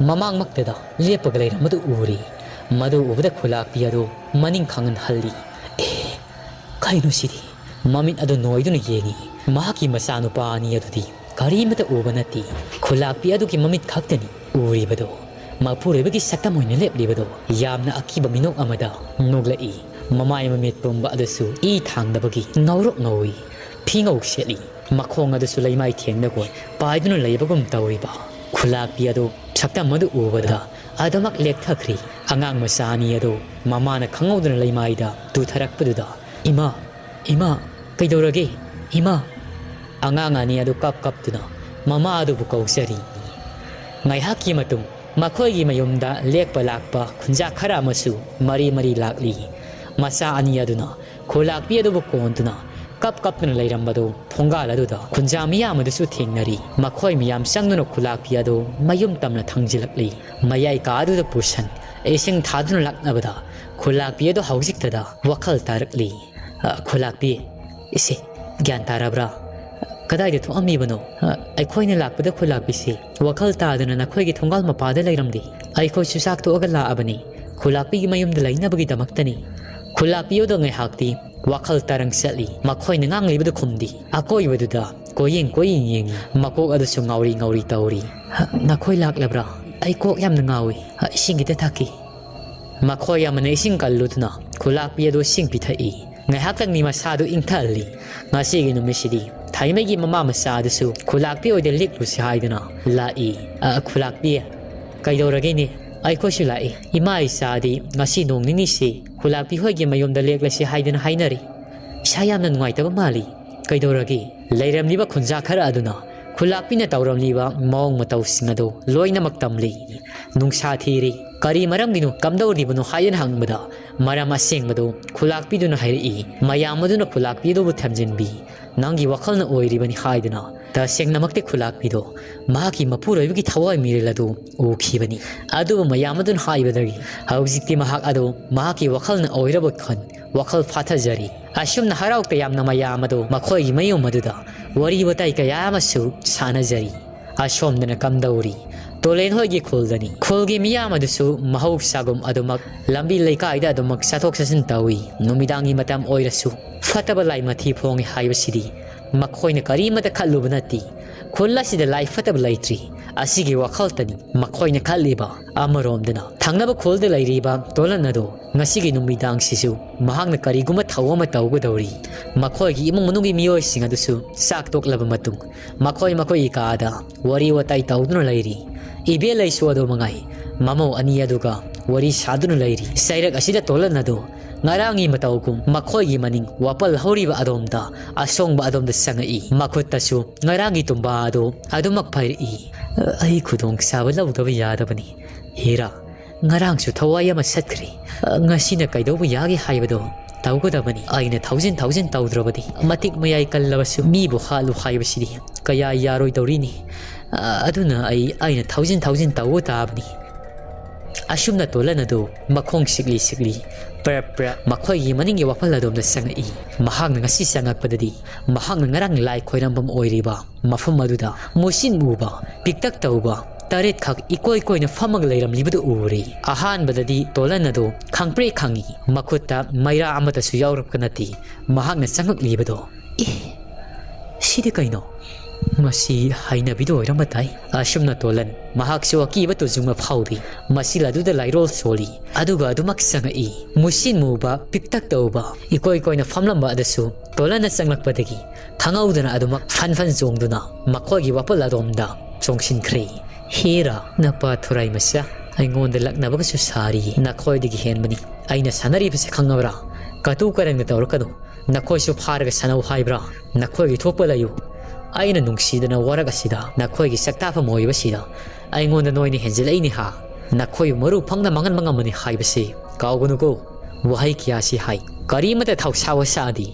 ꯃꯃꯥꯡꯃꯛꯇꯗ ꯂꯦꯞꯄꯒ ꯂꯩꯔꯝꯕꯗꯨ ꯎꯔꯤ꯫ ꯃꯗꯨ ꯎꯕꯗ ꯈꯨꯂꯥꯛꯄꯤ ꯑꯗꯨ ꯃꯅꯤꯡ ꯈꯪꯍꯟ ꯍꯜꯂꯤ꯫ "ꯑꯦ, ꯀꯩꯅꯣ ꯁꯤꯗꯤ?" ꯃꯃꯤꯠ ꯑꯗꯨ ꯅꯣꯏꯗꯨꯅ ꯌꯦꯡꯉꯤ꯫ ꯃꯍꯥꯛꯀꯤ ꯃꯆꯥꯅꯨꯄꯥ ꯑꯅꯤ ꯑꯗꯨꯗꯤ ꯀꯔꯤꯃꯇ ꯎꯕ ꯅꯠꯇꯦ꯫ ꯈꯨꯂꯥꯛꯄꯤ ꯑꯗꯨꯒꯤ ꯃꯃꯤꯠ ꯈꯛꯇꯅꯤ ꯎꯔꯤꯕꯗꯣ꯫ ꯃꯄꯨꯔꯣꯏꯕꯒꯤ ꯁꯛꯇꯝ ꯑꯣꯏꯅ ꯂꯦꯞꯂꯤꯕꯗꯣ꯫ ꯌꯥꯝꯅ ꯑꯀꯤꯕ ꯃꯤꯅꯣꯛ ꯑꯃꯗ ꯅꯣꯛꯂꯛꯏ꯫ ꯃꯃꯥꯏ ꯃꯃꯤꯠ ꯄꯨꯝꯕ ꯑꯗꯨꯁꯨ ꯏ ꯊꯥꯡꯗꯕꯒꯤ ꯉꯧꯔꯣꯛ ꯉꯧꯏ꯫ ꯐꯤꯉꯧ ꯁꯦꯠꯂꯤ꯫ ꯃꯈꯣꯡ ꯑꯗꯨꯁꯨ ꯂꯩꯃꯥꯏ ꯊꯦꯡꯅꯒꯣꯏ ꯄꯥꯏꯗꯨꯅ ꯂꯩꯕꯒꯨꯝ ꯇꯧꯔꯤꯕ꯫ ꯈꯨꯂꯥꯛꯄꯤ ꯑꯗꯨ ꯁꯛꯇꯝ ꯑꯗꯨ ꯎꯕꯗ ꯑꯗꯨꯃꯛ ꯂꯦꯛꯊꯈ꯭ꯔꯤ꯫ ꯑꯉꯥꯡ ꯃꯆꯥ ꯑꯅꯤ ꯑꯗꯨ ꯃꯃꯥꯅ ꯈꯪꯍꯧꯗꯅ ꯂꯩꯃꯥꯏꯗ ꯇꯨꯊꯔꯛꯄꯗꯨꯗ, "ꯏꯃꯥ, ꯏꯃꯥ, ꯀꯩꯗꯧꯔꯒꯦ? ꯏꯃꯥ!" ꯑꯉꯥꯡ ꯑꯅꯤ ꯑꯗꯨ ꯀꯞ ꯀꯞꯇꯨꯅ ꯃꯃꯥ ꯑꯗꯨꯕꯨ ꯀꯧꯖꯔꯤ꯫ ꯉꯥꯏꯍꯥꯛꯀꯤ ꯃꯇꯨꯡ ꯃꯈꯣꯏꯒꯤ ꯃꯌꯨꯝꯗ ꯂꯦꯛꯄ ꯂꯥꯛꯄ ꯈꯨꯟꯖꯥ ꯈꯔ ꯑꯃꯁꯨ ꯃꯔꯤ ꯃꯔꯤ ꯂꯥꯛꯂꯤ꯫ ꯃꯆꯥ ꯑꯅꯤ ꯑꯗꯨꯅ ꯈꯨꯂꯥꯛꯄꯤ ꯑꯗꯨꯕꯨ ꯀꯣꯟꯗꯨꯅ ꯀꯞ ꯀꯞꯇꯨꯅ ꯂꯩꯔꯝꯕꯗꯨ ꯊꯣꯡꯒꯥꯜ ꯑꯗꯨꯗ ꯈꯨꯟꯖꯥ ꯃꯤꯌꯥꯝ ꯑꯗꯨꯁꯨ ꯊꯦꯡꯅꯔꯤ꯫ ꯃꯈꯣꯏ ꯃꯤꯌꯥꯝ ꯆꯪꯗꯨꯅ ꯈꯨꯂꯥꯛꯄꯤ ꯑꯗꯨ ꯃꯌꯨꯝ ꯇꯝꯅ ꯊꯥꯡꯖꯤꯜꯂꯛꯂꯤ꯫ ꯃꯌꯥꯏ ꯀꯥ ꯑꯗꯨꯗ ꯄꯨꯁꯟ ꯏꯁꯤꯡ ꯊꯥꯗꯨꯅ ꯂꯥꯛꯅꯕꯗ ꯈꯨꯂꯥꯛꯄꯤ ꯑꯗꯨ ꯍꯧꯖꯤꯛꯇꯗ ꯋꯥꯈꯜ ꯇꯥꯔꯛꯂꯤ꯫ "ꯑ, ꯈꯨꯂꯥꯛꯄꯤ, ꯏꯁꯦ, ꯒ꯭ꯌꯥꯟ ꯇꯥꯔꯕ꯭ꯔꯥ? ꯀꯗꯥꯏꯗ ꯊꯣꯛꯑꯝꯃꯤꯕꯅꯣ? ꯑ, ꯑꯩꯈꯣꯏꯅ ꯂꯥꯛꯄꯗ ꯈꯨꯂꯥꯛꯄꯤꯁꯤ ꯋꯥꯈꯜ ꯇꯥꯗꯅ ꯅꯈꯣꯏꯒꯤ ꯊꯣꯡꯒꯥꯜ ꯃꯄꯥꯗ ꯂꯩꯔꯝꯂꯤ꯫ ꯑꯩꯈꯣꯏꯁꯨ ꯆꯥꯛ ꯇꯣꯛꯑꯒ ꯂꯥꯛꯑꯕꯅꯤ꯫ ꯈꯨꯂꯥꯛꯄꯤꯒꯤ ꯃꯌꯨꯝꯗ ꯂꯩꯅꯕꯒꯤꯗꯃꯛꯇꯅꯤ꯫" ꯈꯨꯂꯥꯛꯄꯤ ꯑꯗꯨ ꯉꯥꯏꯍꯥꯛꯇꯤ ꯋꯥꯈꯜ ꯇꯔꯪ ꯆꯠꯂꯤ꯫ ꯃꯈꯣꯏꯅ ꯉꯥꯡꯂꯤꯕꯗꯨ ꯈꯨꯝꯗꯤ꯫ ꯑꯀꯣꯏꯕꯗꯨꯗ ꯀꯣꯏꯌꯦꯡ ꯀꯣꯏꯌꯦꯡ ꯌꯦꯡꯉꯤ꯫ ꯃꯀꯣꯛ ꯑꯗꯨꯁꯨ ꯉꯥꯎꯔꯤ ꯉꯥꯎꯔꯤ ꯇꯧꯔꯤ꯫ "ꯍ, ꯅꯈꯣꯏ ꯂꯥꯛꯂꯕ꯭ꯔꯥ? ꯑꯩ ꯀꯣꯛ ꯌꯥꯝꯅ ꯉꯥꯎꯏ꯫ ꯍ, ꯏꯁꯤꯡ ꯈꯤꯇ ꯊꯛꯀꯦ꯫" ꯃꯈꯣꯏ ꯑꯃꯅ ꯏꯁꯤꯡ ꯀꯜꯂꯨꯗꯨꯅ ꯈꯨꯂꯥꯛꯄꯤ ꯑꯗꯨ ꯏꯁꯤꯡ ꯄꯤꯊꯛꯏ꯫ ꯉꯥꯏꯍꯥꯛꯇꯪꯗꯤ ꯃꯁꯥꯗꯨ ꯏꯪꯊꯍꯜꯂꯤ꯫ "ꯉꯁꯤꯒꯤ ꯅꯨꯃꯤꯠꯁꯤꯗꯤ ꯊꯥꯏꯃꯩꯒꯤ ꯃꯃꯥ ꯃꯆꯥ ꯑꯗꯨꯁꯨ ꯈꯨꯂꯥꯛꯄꯤ ꯑꯣꯏꯗ ꯂꯤꯛꯂꯨꯁꯤ ꯍꯥꯏꯗꯨꯅ ꯂꯥꯛꯏ꯫" "ꯑ, ꯈꯨꯂꯥꯛꯄꯤ, ꯀꯩꯗꯧꯔꯒꯦꯅꯦ? ꯑꯩꯈꯣꯏꯁꯨ ꯂꯥꯛꯏ꯫ ꯏꯃꯥ ꯏꯆꯥꯗꯤ ꯉꯁꯤ ꯅꯣꯡ ꯅꯤꯅꯤꯁꯤ ꯈꯨꯂꯥꯛꯄꯤ ꯍꯣꯏꯒꯤ ꯃꯌꯨꯝꯗ ꯂꯦꯛꯂꯁꯤ ꯍꯥꯏꯗꯨꯅ ꯍꯥꯏꯅꯔꯤ꯫ ꯏꯁꯥ ꯌꯥꯝꯅ ꯅꯨꯡꯉꯥꯏꯇꯕ ꯃꯥꯜꯂꯤ꯫ ꯀꯩꯗꯧꯔꯒꯦ?" ꯂꯩꯔꯝꯂꯤꯕ ꯈꯨꯟꯖꯥ ꯈꯔ ꯑꯗꯨꯅ ꯈꯨꯂꯥꯛꯄꯤꯅ ꯇꯧꯔꯝꯂꯤꯕ ꯃꯑꯣꯡ ꯃꯇꯧꯁꯤꯡ ꯑꯗꯨ ꯂꯣꯏꯅꯃꯛ ꯇꯝꯂꯤ꯫ ꯅꯨꯡꯁꯥ ꯊꯤꯔꯤ꯫ "ꯀꯔꯤ ꯃꯔꯝꯒꯤꯅꯣ ꯀꯝꯗꯧꯔꯤꯕꯅꯣ?" ꯍꯥꯏꯗꯨꯅ ꯍꯪꯕꯗ ꯃꯔꯝ ꯑꯁꯦꯡꯕꯗꯨ ꯈꯨꯂꯥꯛꯄꯤꯗꯨꯅ ꯍꯥꯏꯔꯛꯏ꯫ ꯃꯌꯥꯝ ꯑꯗꯨꯅ ꯈꯨꯂꯥꯛꯄꯤꯗꯨꯕꯨ ꯊꯦꯝꯖꯤꯟꯕꯤ꯫ "ꯅꯪꯒꯤ ꯋꯥꯈꯜꯅ ꯑꯣꯏꯔꯤꯕꯅꯤ" ꯍꯥꯏꯗꯨꯅ꯫ ꯇꯁꯦꯡꯅꯃꯛꯇꯤ ꯈꯨꯂꯥꯛꯄꯤꯗꯣ ꯃꯍꯥꯛꯀꯤ ꯃꯄꯨꯔꯣꯏꯕꯒꯤ ꯊꯋꯥꯏ ꯃꯤꯔꯦꯜ ꯑꯗꯨ ꯎꯈꯤꯕꯅꯤ꯫ ꯑꯗꯨꯕꯨ ꯃꯌꯥꯝ ꯑꯗꯨꯅ ꯍꯥꯏꯕꯗꯒꯤ ꯍꯧꯖꯤꯛꯇꯤ ꯃꯍꯥꯛ ꯑꯗꯨ ꯃꯍꯥꯛꯀꯤ ꯋꯥꯈꯜꯅ ꯑꯣꯏꯔꯕ ꯈꯟ ꯋꯥꯈꯜ ꯐꯥꯊꯖꯔꯤ꯫ ꯑꯁꯨꯝꯅ ꯍꯔꯥꯎ ꯇꯌꯥꯝꯅ ꯃꯌꯥꯝ ꯑꯗꯨ ꯃꯈꯣꯏꯒꯤ ꯃꯌꯨꯝ ꯑꯗꯨꯗ ꯋꯥꯔꯤ ꯋꯥꯇꯥꯏ ꯀꯌꯥ ꯑꯃꯁꯨ ꯁꯥꯟꯅꯖꯔꯤ꯫ ꯑꯁꯣꯝꯗꯅ ꯀꯝꯗꯧꯔꯤ? ꯇꯣꯂꯦꯟ ꯍꯣꯏꯒꯤ ꯈꯨꯜꯗꯅꯤ꯫ ꯈꯨꯜꯒꯤ ꯃꯤꯌꯥꯝ ꯑꯗꯨꯁꯨ ꯃꯍꯧꯁꯥꯒꯨꯝ ꯑꯗꯨꯃꯛ ꯂꯝꯕꯤ ꯂꯩꯀꯥꯏꯗ ꯑꯗꯨꯃꯛ ꯆꯠꯊꯣꯛ ꯆꯠꯁꯤꯟ ꯇꯧꯏ꯫ ꯅꯨꯃꯤꯗꯥꯡꯒꯤ ꯃꯇꯝ ꯑꯣꯏꯔꯁꯨ ꯐꯠꯇꯕ ꯂꯥꯏ ꯃꯊꯤ ꯐꯣꯡꯏ ꯍꯥꯏꯕꯁꯤꯗꯤ ꯃꯈꯣꯏꯅ ꯀꯔꯤꯃꯠꯇ ꯈꯜꯂꯨꯕ ꯅꯠꯇꯦ꯫ ꯈꯨꯜ ꯑꯁꯤꯗ ꯂꯥꯏ ꯐꯠꯇꯕ ꯂꯩꯇ꯭ꯔꯤ꯫ ꯑꯁꯤꯒꯤ ꯋꯥꯈꯜꯇꯅꯤ ꯃꯈꯣꯏꯅ ꯈꯜꯂꯤꯕ꯫ ꯑꯃꯔꯣꯝꯗꯅ ꯊꯪꯅꯕ ꯈꯨꯜꯗ ꯂꯩꯔꯤꯕ ꯇꯣꯂꯟ ꯑꯗꯨ ꯉꯁꯤꯒꯤ ꯅꯨꯃꯤꯗꯥꯡꯁꯤꯁꯨ ꯃꯍꯥꯛꯅ ꯀꯔꯤꯒꯨꯝꯕ ꯊꯧ ꯑꯃ ꯇꯧꯒꯗꯧꯔꯤ꯫ ꯃꯈꯣꯏꯒꯤ ꯏꯃꯨꯡ ꯃꯅꯨꯡꯒꯤ ꯃꯤꯑꯣꯏꯁꯤꯡ ꯑꯗꯨꯁꯨ ꯆꯥꯛ ꯇꯣꯛꯂꯕ ꯃꯇꯨꯡ ꯃꯈꯣꯏ ꯃꯈꯣꯏꯒꯤ ꯀꯥꯗ ꯋꯥꯔꯤ ꯋꯥꯇꯥꯏ ꯇꯧꯗꯨꯅ ꯂꯩꯔꯤ꯫ ꯏꯕꯦ ꯂꯩꯁꯨ ꯑꯗꯨ ꯃꯉꯥꯏ ꯃꯃꯧ ꯑꯅꯤ ꯑꯗꯨꯒ ꯋꯥꯔꯤ ꯁꯥꯗꯨꯅ ꯂꯩꯔꯤ꯫ ꯆꯩꯔꯛ ꯑꯁꯤꯗ ꯇꯣꯂꯟ ꯑꯗꯨ ꯉꯔꯥꯡꯒꯤ ꯃꯇꯧꯒꯨꯝ ꯃꯈꯣꯏꯒꯤ ꯃꯅꯤꯡ ꯋꯥꯄꯜ ꯍꯧꯔꯤꯕ ꯑꯗꯣꯝꯗ, ꯑꯁꯣꯡꯕ ꯑꯗꯣꯝꯗ ꯆꯪꯉꯛꯏ꯫ ꯃꯈꯨꯠꯇꯁꯨ ꯉꯔꯥꯡꯒꯤ ꯇꯨꯝꯕꯥ ꯑꯗꯨ ꯑꯗꯨꯃꯛ ꯄꯥꯏꯔꯛꯏ꯫ "ꯑꯩ ꯈꯨꯗꯣꯡꯆꯥꯕ ꯂꯧꯗꯕ ꯌꯥꯗꯕꯅꯤ꯫ ꯍꯤꯔꯥ, ꯉꯔꯥꯡꯁꯨ ꯊꯋꯥꯏ ꯑꯃ ꯁꯠꯈ꯭ꯔꯦ꯫ ꯉꯁꯤꯅ ꯀꯩꯗꯧꯕ ꯌꯥꯒꯦ ꯍꯥꯏꯕꯗꯣ ꯇꯧꯒꯗꯕꯅꯤ꯫ ꯑꯩꯅ ꯊꯧꯖꯤꯟ ꯊꯧꯖꯤꯟ ꯇꯧꯗ꯭ꯔꯕꯗꯤ ꯃꯇꯤꯛ ꯃꯌꯥꯏ ꯀꯜꯂꯕꯁꯨ ꯃꯤꯕꯨ ꯍꯥꯠꯂꯨ ꯍꯥꯏꯕꯁꯤꯗꯤ ꯀꯌꯥ ꯌꯥꯔꯣꯏꯗꯧꯔꯤꯅꯤ꯫ ꯑꯗꯨꯅ ꯑꯩ, ꯑꯩꯅ ꯊꯧꯖꯤꯟ ꯊꯧꯖꯤꯟ ꯇꯧꯕ ꯇꯥꯕꯅꯤ"꯫ ꯑꯁꯨꯝꯅ ꯇꯣꯂꯟ ꯑꯗꯨ ꯃꯈꯣꯡ ꯁꯤꯛꯂꯤ ꯁꯤꯛꯂꯤ ꯄ꯭ꯔꯞ ꯄ꯭ꯔꯞ ꯃꯈꯣꯏꯒꯤ ꯃꯅꯤꯡꯒꯤ ꯋꯥꯄꯜ ꯑꯗꯣꯝꯗ ꯆꯪꯉꯛꯏ꯫ ꯃꯍꯥꯛꯅ ꯉꯁꯤ ꯆꯪꯉꯛꯄꯗꯗꯤ ꯃꯍꯥꯛꯅ ꯉꯔꯥꯡ ꯂꯥꯏ ꯈꯣꯏꯔꯝꯐꯝ ꯑꯣꯏꯔꯤꯕ ꯃꯐꯝ ꯑꯗꯨꯗ ꯃꯨꯁꯤꯟ ꯃꯨꯕ, ꯄꯤꯛꯇꯛ ꯇꯧꯕ ꯇꯔꯦꯠꯈꯛ ꯏꯀꯣꯏ ꯀꯣꯏꯅ ꯐꯝꯃꯒ ꯂꯩꯔꯝꯂꯤꯕꯗꯨ ꯎꯔꯦ꯫ ꯑꯍꯥꯟꯕꯗꯗꯤ ꯇꯣꯂꯟ ꯑꯗꯨ ꯈꯪꯄ꯭ꯔꯦꯛ ꯈꯪꯉꯤ꯫ ꯃꯈꯨꯠꯇ ꯃꯩꯔꯥ ꯑꯃꯠꯇꯁꯨ ꯌꯥꯎꯔꯛꯄ ꯅꯠꯇꯦ꯫ ꯃꯍꯥꯛꯅ ꯆꯪꯉꯛꯂꯤꯕꯗꯣ, "ꯑꯦ, ꯁꯤꯗꯤ ꯀꯩꯅꯣ? ꯃꯁꯤ ꯍꯩꯅꯕꯤꯗ ꯑꯣꯏꯔꯝꯕ ꯇꯥꯏ"꯫ ꯑꯁꯨꯝꯅ ꯇꯣꯂꯟ ꯃꯍꯥꯛꯁꯨ ꯑꯀꯤꯕ ꯇꯨꯖꯨꯡ ꯑꯃ ꯐꯥꯎꯔꯤ꯫ ꯃꯁꯤꯜ ꯑꯗꯨꯗ ꯂꯥꯏꯔꯣꯜ ꯁꯣꯜꯂꯤ꯫ ꯑꯗꯨꯒ ꯑꯗꯨꯃꯛ ꯆꯪꯉꯛꯏ꯫ ꯃꯨꯁꯤꯟ ꯃꯨꯕ, ꯄꯤꯛꯇꯛ ꯇꯧꯕ, ꯏꯀꯣꯏ ꯀꯣꯏꯅ ꯐꯝꯂꯝꯕ ꯑꯗꯨꯁꯨ ꯇꯣꯂꯟꯅ ꯆꯪꯂꯛꯄꯗꯒꯤ ꯈꯪꯍꯧꯗꯅ ꯑꯗꯨꯃꯛ ꯐꯟ ꯐꯟ ꯆꯣꯡꯗꯨꯅ ꯃꯈꯣꯏꯒꯤ ꯋꯥꯄꯜ ꯑꯗꯣꯝꯗ ꯆꯣꯡꯁꯤꯟꯈ꯭ꯔꯦ꯫ "ꯍꯦꯔꯥ, ꯅꯄꯥ ꯊꯨꯔꯥꯏ ꯃꯆꯥ, ꯑꯩꯉꯣꯟꯗ ꯂꯛꯅꯕꯒꯁꯨ ꯁꯥꯔꯤ꯫ ꯅꯈꯣꯏꯗꯒꯤ ꯍꯦꯟꯕꯅꯤ ꯑꯩꯅ ꯁꯥꯟꯅꯔꯤꯕꯁꯦ, ꯈꯪꯉꯕ꯭ꯔꯥ? ꯀꯇꯨ ꯀꯔꯟꯒ ꯇꯧꯔꯛꯀꯅꯨ꯫ ꯅꯈꯣꯏꯁꯨ ꯐꯥꯔꯒ ꯁꯥꯟꯅꯧ ꯍꯥꯏꯕ꯭ꯔꯥ? ꯅꯈꯣꯏꯒꯤ ꯊꯣꯛꯄ ꯂꯩꯌꯨ꯫ ꯑꯩꯅ ꯅꯨꯡꯁꯤꯗꯅ ꯋꯥꯔꯛ ꯑꯁꯤꯗ, ꯅꯈꯣꯏꯒꯤ ꯁꯛꯇꯥꯐꯝ ꯑꯣꯏꯕꯁꯤꯗ ꯑꯩꯉꯣꯟꯗ ꯅꯣꯏꯅ ꯍꯦꯟꯖꯤꯜꯂꯛꯏꯅꯦ ꯍꯥ? ꯅꯈꯣꯏꯕꯨ ꯃꯔꯨ ꯐꯪꯅ ꯃꯥꯡꯍꯟꯕ ꯉꯝꯕꯅꯤ ꯍꯥꯏꯕꯁꯤ ꯀꯥꯎꯒꯅꯨꯀꯣ"꯫ ꯋꯥꯍꯩ ꯀꯌꯥꯁꯤ ꯍꯥꯏ꯫ ꯀꯔꯤꯃꯠꯇ ꯊꯧꯁꯥ ꯋꯥꯁꯥꯗꯤ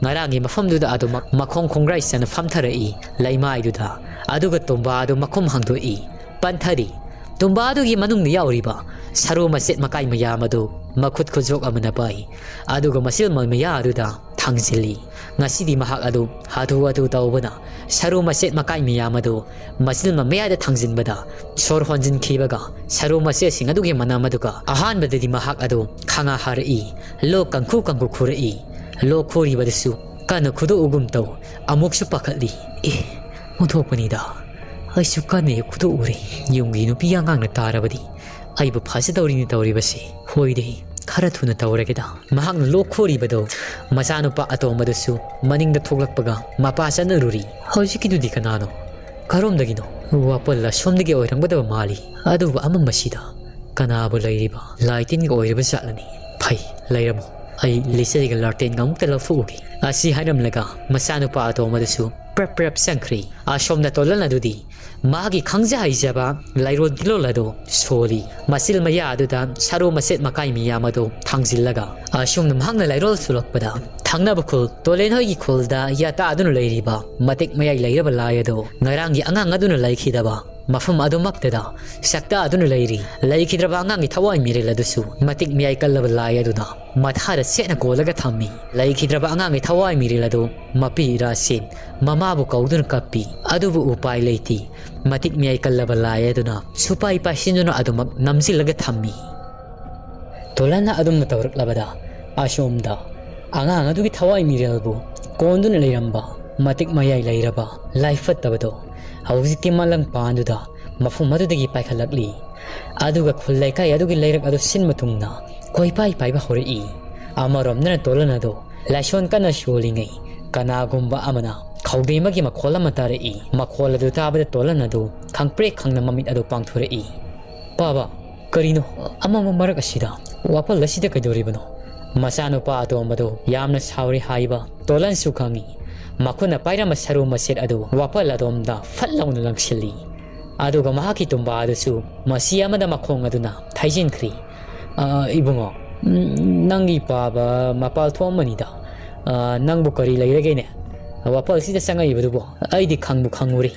ꯉꯔꯥꯡꯒꯤ ꯃꯐꯝꯗꯨꯗ ꯑꯗꯨꯃꯛ ꯃꯈꯣꯡ ꯈꯣꯡꯒ꯭ꯔꯥꯏ ꯆꯟꯅ ꯐꯝꯊꯔꯛꯏ ꯂꯩꯃꯥꯏꯗꯨꯗ꯫ ꯑꯗꯨꯒ ꯇꯨꯝꯕꯥ ꯑꯗꯨ ꯃꯈꯨꯝ ꯍꯥꯡꯗꯣꯛꯏ꯫ ꯄꯟꯊꯔꯤ꯫ ꯇꯨꯝꯕꯥ ꯑꯗꯨꯒꯤ ꯃꯅꯨꯡꯗ ꯌꯥꯎꯔꯤꯕ ꯁꯔꯨ ꯃꯆꯦꯠ ꯃꯀꯥꯏ ꯃꯌꯥꯝ ꯑꯗꯨ ꯃꯈꯨꯠ ꯈꯨꯖꯣꯛ ꯑꯃꯅ ꯄꯥꯏ꯫ ꯑꯗꯨꯒ ꯃꯆꯤꯜ ꯃꯃꯌꯥ ꯑꯗꯨꯗ ꯊꯥꯡꯖꯤꯜꯂꯤ꯫ ꯉꯁꯤꯗꯤ ꯃꯍꯥꯛ ꯑꯗꯨ ꯍꯥꯊꯨ ꯍꯥꯊꯨ ꯇꯧꯕꯅ ꯁꯔꯨ ꯃꯆꯦꯠ ꯃꯀꯥꯏ ꯃꯌꯥꯝ ꯑꯗꯨ ꯃꯆꯤꯜ ꯃꯃꯌꯥꯗ ꯊꯥꯡꯖꯤꯟꯕꯗ ꯁꯣꯔ ꯍꯣꯟꯖꯤꯟꯈꯤꯕꯒ ꯁꯔꯨ ꯃꯆꯦꯠꯁꯤꯡ ꯑꯗꯨꯒꯤ ꯃꯅꯝ ꯑꯗꯨꯒ ꯑꯍꯥꯟꯕꯗꯗꯤ ꯃꯍꯥꯛ ꯑꯗꯨ ꯈꯥꯡꯉ ꯍꯥꯔꯛꯏ꯫ ꯂꯣꯛ ꯀꯪꯈꯨ ꯀꯪꯈꯨ ꯈꯨꯔꯛꯏ꯫ ꯂꯣꯛ ꯈꯨꯔꯤꯕꯗꯨꯁꯨ ꯀꯟꯅ ꯈꯨꯗꯣꯛꯎꯒꯨꯝ ꯇꯧ꯫ ꯑꯃꯨꯛꯁꯨ ꯄꯥꯈꯠꯂꯤ꯫ ꯑꯦ, ꯑꯣꯟꯊꯣꯛꯄꯅꯤꯗ꯫ ꯑꯩꯁꯨ ꯀꯟꯅ ꯍꯦꯛ ꯈꯨꯗꯣꯛꯎꯔꯦ꯫ ꯌꯨꯝꯒꯤ ꯅꯨꯄꯤ ꯑꯉꯥꯡꯅ ꯇꯥꯔꯕꯗꯤ ꯑꯩꯕꯨ ꯐꯥꯖꯗꯧꯔꯤꯅꯤ ꯇꯧꯔꯤꯕꯁꯦ꯫ ꯍꯣꯏꯗꯦ, ꯈꯔ ꯊꯨꯅ ꯇꯧꯔꯒꯦꯗ꯫ ꯃꯍꯥꯛꯅ ꯂꯣꯛ ꯈꯣꯔꯤꯕꯗꯨ ꯃꯆꯥꯅꯨꯄꯥ ꯑꯇꯣꯝꯕꯗꯨꯁꯨ ꯃꯅꯤꯡꯗ ꯊꯣꯛꯂꯛꯄꯒ ꯃꯄꯥ ꯆꯠꯅꯔꯨꯔꯤ꯫ ꯍꯧꯖꯤꯛꯀꯤꯗꯨꯗꯤ ꯀꯅꯥꯅꯣ? ꯀꯔꯣꯝꯗꯒꯤꯅꯣ? ꯋꯥꯄꯜ ꯑꯁꯣꯝꯗꯒꯤ ꯑꯣꯏꯔꯝꯒꯗꯕ ꯃꯥꯜꯂꯤ꯫ ꯑꯗꯨꯕꯨ ꯑꯃꯝꯕꯁꯤꯗ ꯀꯅꯥꯕꯨ ꯂꯩꯔꯤꯕ? ꯂꯥꯏ ꯇꯤꯟꯒ ꯑꯣꯏꯔꯤꯕ ꯖꯥꯠꯂꯅꯤ꯫ ꯐꯩ, ꯂꯩꯔꯝꯃꯣ꯫ ꯑꯩ ꯂꯤꯆꯩꯒ ꯂꯥꯇꯦꯟꯒ ꯑꯃꯨꯛꯇ ꯂꯧꯊꯣꯛꯎꯒꯦ꯫ ꯑꯁꯤ ꯍꯥꯏꯔꯝꯂꯒ ꯃꯆꯥꯅꯨꯄꯥ ꯑꯇꯣꯝꯕꯗꯨꯁꯨ ꯄ꯭ꯔꯞ ꯄ꯭ꯔꯞ ꯆꯪꯈ꯭ꯔꯦ꯫ ꯑꯁꯣꯝꯗ ꯇꯣꯂꯟ ꯑꯗꯨꯗꯤ ꯃꯥꯒꯤ ꯈꯪꯖ ꯍꯩꯖꯕ ꯂꯩꯔꯣꯟ ꯇꯤꯂꯣꯟ ꯑꯗꯨ ꯁꯣꯜꯂꯤ꯫ ꯃꯆꯤꯜ ꯃꯌꯥ ꯑꯗꯨꯗ ꯁꯔꯨ ꯃꯆꯦꯠ ꯃꯀꯥꯏ ꯃꯤꯌꯥꯝ ꯑꯗꯨ ꯊꯥꯡꯖꯤꯜꯂꯒ ꯑꯁꯣꯝꯗ ꯃꯍꯥꯛꯅ ꯂꯩꯔꯣꯜ ꯁꯣꯜꯂꯛꯄꯗ ꯊꯪꯅꯕ ꯈꯨꯜ ꯇꯣꯂꯦꯟ ꯍꯣꯏꯒꯤ ꯈꯨꯜꯗ ꯌꯥꯇꯥꯗꯨꯅ ꯂꯩꯔꯤꯕ ꯃꯇꯤꯛ ꯃꯌꯥꯏ ꯂꯩꯔꯕ ꯂꯥꯏ ꯑꯗꯨ ꯉꯔꯥꯡꯒꯤ ꯑꯉꯥꯡ ꯑꯗꯨꯅ ꯂꯩꯈꯤꯗꯕ ꯃꯐꯝ ꯑꯗꯨꯃꯛꯇꯗ ꯁꯛꯇꯥꯗꯨꯅ ꯂꯩꯔꯤ꯫ ꯂꯩꯈꯤꯗ꯭ꯔꯕ ꯑꯉꯥꯡꯒꯤ ꯊꯋꯥꯏ ꯃꯤꯔꯦꯜ ꯑꯗꯨꯁꯨ ꯃꯇꯤꯛ ꯃꯌꯥꯏ ꯀꯜꯂꯕ ꯂꯥꯏ ꯑꯗꯨꯅ ꯃꯊꯥꯗ ꯁꯦꯠꯅ ꯀꯣꯜꯂꯒ ꯊꯝꯃꯤ꯫ ꯂꯩꯈꯤꯗ꯭ꯔꯕ ꯑꯉꯥꯡꯒꯤ ꯊꯋꯥꯏ ꯃꯤꯔꯦꯜ ꯑꯗꯨ ꯃꯄꯤ ꯏꯔꯥꯁꯤꯟ ꯃꯃꯥꯕꯨ ꯀꯧꯗꯨꯅ ꯀꯞꯄꯤ꯫ ꯑꯗꯨꯕꯨ ꯎꯄꯥꯏ ꯂꯩꯇꯦ꯫ ꯃꯇꯤꯛ ꯃꯌꯥꯏ ꯀꯜꯂꯕ ꯂꯥꯏ ꯑꯗꯨꯅ ꯁꯨꯄꯥꯏ ꯄꯥꯏꯁꯤꯟꯗꯨꯅ ꯑꯗꯨꯃꯛ ꯅꯝꯁꯤꯜꯂꯒ ꯊꯝꯃꯤ꯫ ꯇꯣꯂꯟꯅ ꯑꯗꯨꯝꯅ ꯇꯧꯔꯛꯂꯕꯗ ꯑꯁꯣꯝꯗ ꯑꯉꯥꯡ ꯑꯗꯨꯒꯤ ꯊꯋꯥꯏ ꯃꯤꯔꯦꯜꯕꯨ ꯀꯣꯟꯗꯨꯅ ꯂꯩꯔꯝꯕ ꯃꯇꯤꯛ ꯃꯌꯥꯏ ꯂꯩꯔꯕ ꯂꯥꯏ ꯐꯠꯇꯕꯗꯣ ꯍꯧꯖꯤꯛꯇꯤ ꯃꯂꯪ ꯄꯥꯟꯗꯨꯗ ꯃꯐꯝ ꯑꯗꯨꯗꯒꯤ ꯄꯥꯏꯈꯠꯂꯛꯂꯤ꯫ ꯑꯗꯨꯒ ꯈꯨꯜ ꯂꯩꯀꯥꯏ ꯑꯗꯨꯒꯤ ꯂꯩꯔꯛ ꯑꯗꯨ ꯁꯤꯟꯕ ꯊꯨꯡꯅ ꯀꯣꯏꯄꯥꯏ ꯄꯥꯏꯕ ꯍꯧꯔꯛꯏ꯫ ꯑꯃꯔꯣꯝꯗꯅ ꯇꯣꯂꯟ ꯑꯗꯨ ꯂꯥꯏꯁꯣꯟ ꯀꯟꯅ ꯁꯣꯜꯂꯤꯉꯩ ꯀꯅꯥꯒꯨꯝꯕ ꯑꯃꯅ ꯈꯧꯗꯦꯝ ꯑꯃꯒꯤ ꯃꯈꯣꯜ ꯑꯃ ꯇꯥꯔꯛꯏ꯫ ꯃꯈꯣꯜ ꯑꯗꯨ ꯇꯥꯕꯗ ꯇꯣꯂꯟ ꯑꯗꯨ ꯈꯪꯄ꯭ꯔꯦꯛ ꯈꯪꯅ ꯃꯃꯤꯠ ꯑꯗꯨ ꯄꯥꯡꯊꯣꯔꯛꯏ꯫ "ꯄꯥꯕ, ꯀꯔꯤꯅꯣ ꯑꯃꯝꯕ ꯃꯔꯛ ꯑꯁꯤꯗ? ꯋꯥꯄꯜ ꯑꯁꯤꯗ ꯀꯩꯗꯧꯔꯤꯕꯅꯣ?" ꯃꯆꯥꯅꯨꯄꯥ ꯑꯇꯣꯝꯕꯗꯨ ꯌꯥꯝꯅ ꯁꯥꯎꯔꯤ ꯍꯥꯏꯕ ꯇꯣꯂꯟꯁꯨ ꯈꯪꯏ꯫ ꯃꯈꯨꯠꯅ ꯄꯥꯏꯔꯝꯕ ꯁꯔꯨ ꯃꯆꯦꯠ ꯑꯗꯨ ꯋꯥꯄꯜ ꯑꯗꯣꯝꯗ ꯐꯠ ꯂꯥꯎꯅ ꯂꯪꯁꯤꯜꯂꯤ꯫ ꯑꯗꯨꯒ ꯃꯍꯥꯛꯀꯤ ꯇꯨꯝꯕꯥ ꯑꯗꯨꯁꯨ ꯃꯁꯤ ꯑꯃꯗ ꯃꯈꯣꯡ ꯑꯗꯨꯅ ꯊꯩꯖꯤꯟꯈ꯭ꯔꯤ꯫ "ꯑ, ꯏꯕꯨꯡꯉꯣ, ꯎꯝ, ꯅꯪꯒꯤ ꯄꯥꯕ ꯃꯄꯥꯜ ꯊꯣꯛꯑꯝꯕꯅꯤꯗ꯫ ꯑ, ꯅꯪꯕꯨ ꯀꯔꯤ ꯂꯩꯔꯒꯦꯅꯦ? ꯋꯥꯄꯜꯁꯤꯗ ꯆꯪꯉꯛꯏꯕꯗꯨꯕꯨ ꯑꯩꯗꯤ ꯈꯪꯕꯨ ꯈꯪꯉꯨꯔꯦ꯫"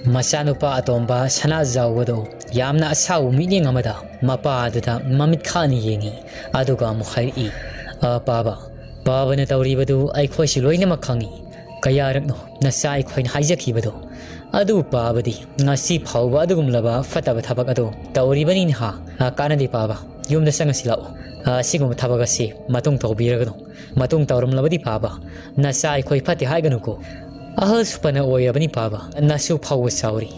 ꯃꯆꯥꯅꯨꯄꯥ ꯑꯇꯣꯝꯕ ꯁꯅꯥꯖꯥꯎꯕꯗꯨ ꯌꯥꯝꯅ ꯑꯁꯥꯎꯕ ꯃꯤꯠꯌꯦꯡ ꯑꯃꯗ ꯃꯄꯥ ꯑꯗꯨꯗ ꯃꯃꯤꯠ ꯈꯥꯅ ꯌꯦꯡꯏ꯫ ꯑꯗꯨꯒ ꯑꯃꯨꯛ ꯍꯥꯏꯔꯛꯏ, "ꯑ, ꯄꯥꯕ, ꯄꯥꯕꯅ ꯇꯧꯔꯤꯕꯗꯨ ꯑꯩꯈꯣꯏꯁꯨ ꯂꯣꯏꯅꯃꯛ ꯈꯪꯏ꯫ ꯀꯌꯥꯔꯛꯅꯣ ꯅꯆꯥ ꯑꯩꯈꯣꯏꯅ ꯍꯥꯏꯖꯈꯤꯕꯗꯣ? ꯑꯗꯨ ꯄꯥꯕꯗꯤ ꯉꯁꯤ ꯐꯥꯎꯕ ꯑꯗꯨꯒꯨꯝꯂꯕ ꯐꯠꯇꯕ ꯊꯕꯛ ꯑꯗꯨ ꯇꯧꯔꯤꯕꯅꯤꯅ ꯍꯥ? ꯑ, ꯀꯥꯟꯅꯗꯦ ꯄꯥꯕ꯫ ꯌꯨꯝꯗ ꯆꯪꯉꯁꯤ ꯂꯥꯛꯑꯣ꯫ ꯑꯁꯤꯒꯨꯝꯕ ꯊꯕꯛ ꯑꯁꯤ ꯃꯇꯨꯡ ꯇꯧꯕꯤꯔꯒꯅꯨ꯫ ꯃꯇꯨꯡ ꯇꯧꯔꯝꯂꯕꯗꯤ ꯐꯥꯕ, ꯅꯆꯥ ꯑꯩꯈꯣꯏ ꯐꯠꯇꯦ ꯍꯥꯏꯒꯅꯨꯀꯣ꯫ ꯑꯍꯜꯁꯨ ꯐꯅ ꯑꯣꯏꯔꯕꯅꯤ ꯐꯥꯕ, ꯅꯁꯨ ꯐꯥꯎꯕ ꯆꯥꯎꯔꯤ꯫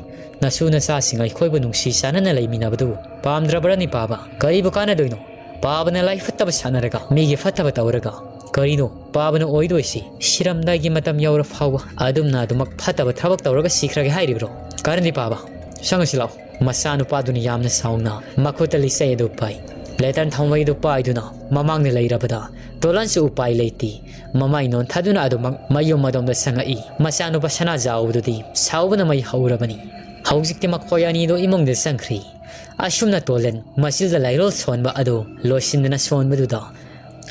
ꯅꯁꯨ ꯅꯆꯥꯁꯤꯡ ꯑꯩꯈꯣꯏꯕꯨ ꯅꯨꯡꯁꯤ ꯆꯥꯟꯅꯅ ꯂꯩꯃꯤꯟꯅꯕꯗꯨ ꯄꯥꯝꯗ꯭ꯔꯕ꯭ꯔꯅꯤ ꯄꯥꯕ? ꯀꯔꯤꯕꯨ ꯀꯥꯟꯅꯗꯣꯏꯅꯣ? ꯄꯥꯕꯅ ꯂꯥꯏ ꯐꯠꯇꯕ ꯁꯥꯟꯅꯔꯒ, ꯃꯤꯒꯤ ꯐꯠꯇꯕ ꯇꯧꯔꯒ, ꯀꯔꯤꯅꯣ ꯄꯥꯕꯅ ꯑꯣꯏꯗꯣꯏꯁꯤ? ꯁꯤꯔꯝꯗꯥꯏꯒꯤ ꯃꯇꯝ ꯌꯧꯔ ꯐꯥꯎꯕ ꯑꯗꯨꯝꯅ ꯑꯗꯨꯃꯛ ꯐꯠꯇꯕ ꯊꯕꯛ ꯇꯧꯔꯒ ꯁꯤꯈ꯭ꯔꯒꯦ ꯍꯥꯏꯔꯤꯕ꯭ꯔꯣ? ꯀꯔꯝꯗꯤ ꯄꯥꯕ, ꯁꯪꯉꯁꯤ ꯂꯥꯛꯑꯣ꯫ ꯃꯆꯥꯅꯨꯄꯥꯗꯨꯅ ꯌꯥꯝꯅ ꯁꯥꯎꯅ ꯃꯈꯨꯠꯇ ꯂꯤꯆꯩ ꯑꯗꯨ ꯄꯥꯏ꯫ ꯂꯦꯇꯔ ꯊꯝꯕꯩꯗꯨ ꯄꯥꯏꯗꯨꯅ ꯃꯃꯥꯡꯗ ꯂꯩꯔꯕꯗ ꯇꯣꯂꯟꯁꯨ ꯎꯄꯥꯏ ꯂꯩꯇꯦ꯫ ꯃꯃꯥꯏ ꯅꯣꯟꯊꯗꯨꯅ ꯑꯗꯨꯃꯛ ꯃꯌꯨꯝ ꯑꯗꯣꯝꯗ ꯁꯪꯉꯛꯏ꯫ ꯃꯆꯥꯅꯨꯄꯥ ꯁꯅꯥꯖꯥꯎꯕꯗꯨꯗꯤ ꯁꯥꯎꯕꯅ ꯃꯩ ꯍꯧꯔꯕꯅꯤ꯫ ꯍꯧꯖꯤꯛꯇꯤ ꯃꯈꯣꯏ ꯑꯅꯤꯗꯨ ꯏꯃꯨꯡꯗ ꯆꯪꯈ꯭ꯔꯤ꯫ ꯑꯁꯨꯝꯅ ꯇꯣꯂꯟ ꯃꯆꯤꯜꯗ ꯂꯥꯏꯔꯣꯜ ꯁꯣꯟꯕ ꯑꯗꯨ ꯂꯣꯏꯁꯤꯟꯗꯅ ꯁꯣꯟꯕꯗꯨꯗ,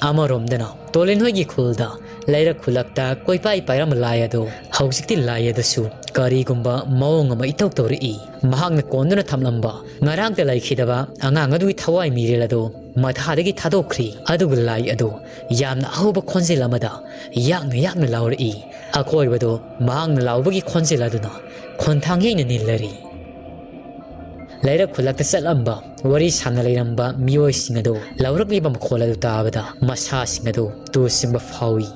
ꯑꯃꯔꯣꯝꯗꯅ ꯇꯣꯂꯟ ꯍꯣꯏꯒꯤ ꯈꯨꯜꯗ ꯂꯩꯔꯛ ꯈꯨꯜꯂꯛꯇ ꯀꯣꯏꯄꯥꯏ ꯄꯥꯏꯔꯝꯕ ꯂꯥꯏ ꯑꯗꯨ ꯍꯧꯖꯤꯛꯇꯤ ꯂꯥꯏ ꯑꯗꯨꯁꯨ ꯀꯔꯤꯒꯨꯝꯕ ꯃꯑꯣꯡ ꯑꯃ ꯏꯇꯧ ꯇꯧꯔꯛꯏ꯫ ꯃꯍꯥꯛꯅ ꯀꯣꯟꯗꯨꯅ ꯊꯝꯂꯝꯕ ꯉꯔꯥꯡꯇ ꯂꯩꯈꯤꯗꯕ ꯑꯉꯥꯡ ꯑꯗꯨꯒꯤ ꯊꯋꯥꯏ ꯃꯤꯔꯦꯜ ꯑꯗꯨ ꯃꯊꯥꯗꯒꯤ ꯊꯥꯗꯣꯛꯈ꯭ꯔꯤ꯫ ꯑꯗꯨꯒ ꯂꯥꯏ ꯑꯗꯨ ꯌꯥꯝꯅ ꯑꯍꯧꯕ ꯈꯣꯟꯖꯦꯜ ꯑꯃꯗ ꯌꯥꯛꯅ ꯌꯥꯛꯅ ꯂꯥꯎꯔꯛꯏ꯫ ꯑꯀꯣꯏꯕꯗꯨ ꯃꯍꯥꯛꯅ ꯂꯥꯎꯕꯒꯤ ꯈꯣꯟꯖꯦꯜ ꯑꯗꯨꯅ ꯈꯣꯟꯊꯥꯡ ꯌꯩꯅ ꯅꯤꯜꯂꯔꯤ꯫ ꯂꯩꯔꯛ ꯈꯨꯜꯂꯛꯇ ꯆꯠꯂꯝꯕ, ꯋꯥꯔꯤ ꯁꯥꯟꯅ ꯂꯩꯔꯝꯕ ꯃꯤꯑꯣꯏꯁꯤꯡ ꯑꯗꯨ ꯂꯥꯎꯔꯛꯂꯤꯕ ꯃꯈꯣꯜ ꯑꯗꯨ ꯇꯥꯕꯗ ꯃꯁꯥꯁꯤꯡ ꯑꯗꯨ ꯇꯨ ꯆꯤꯡꯕ ꯐꯥꯎꯏ꯫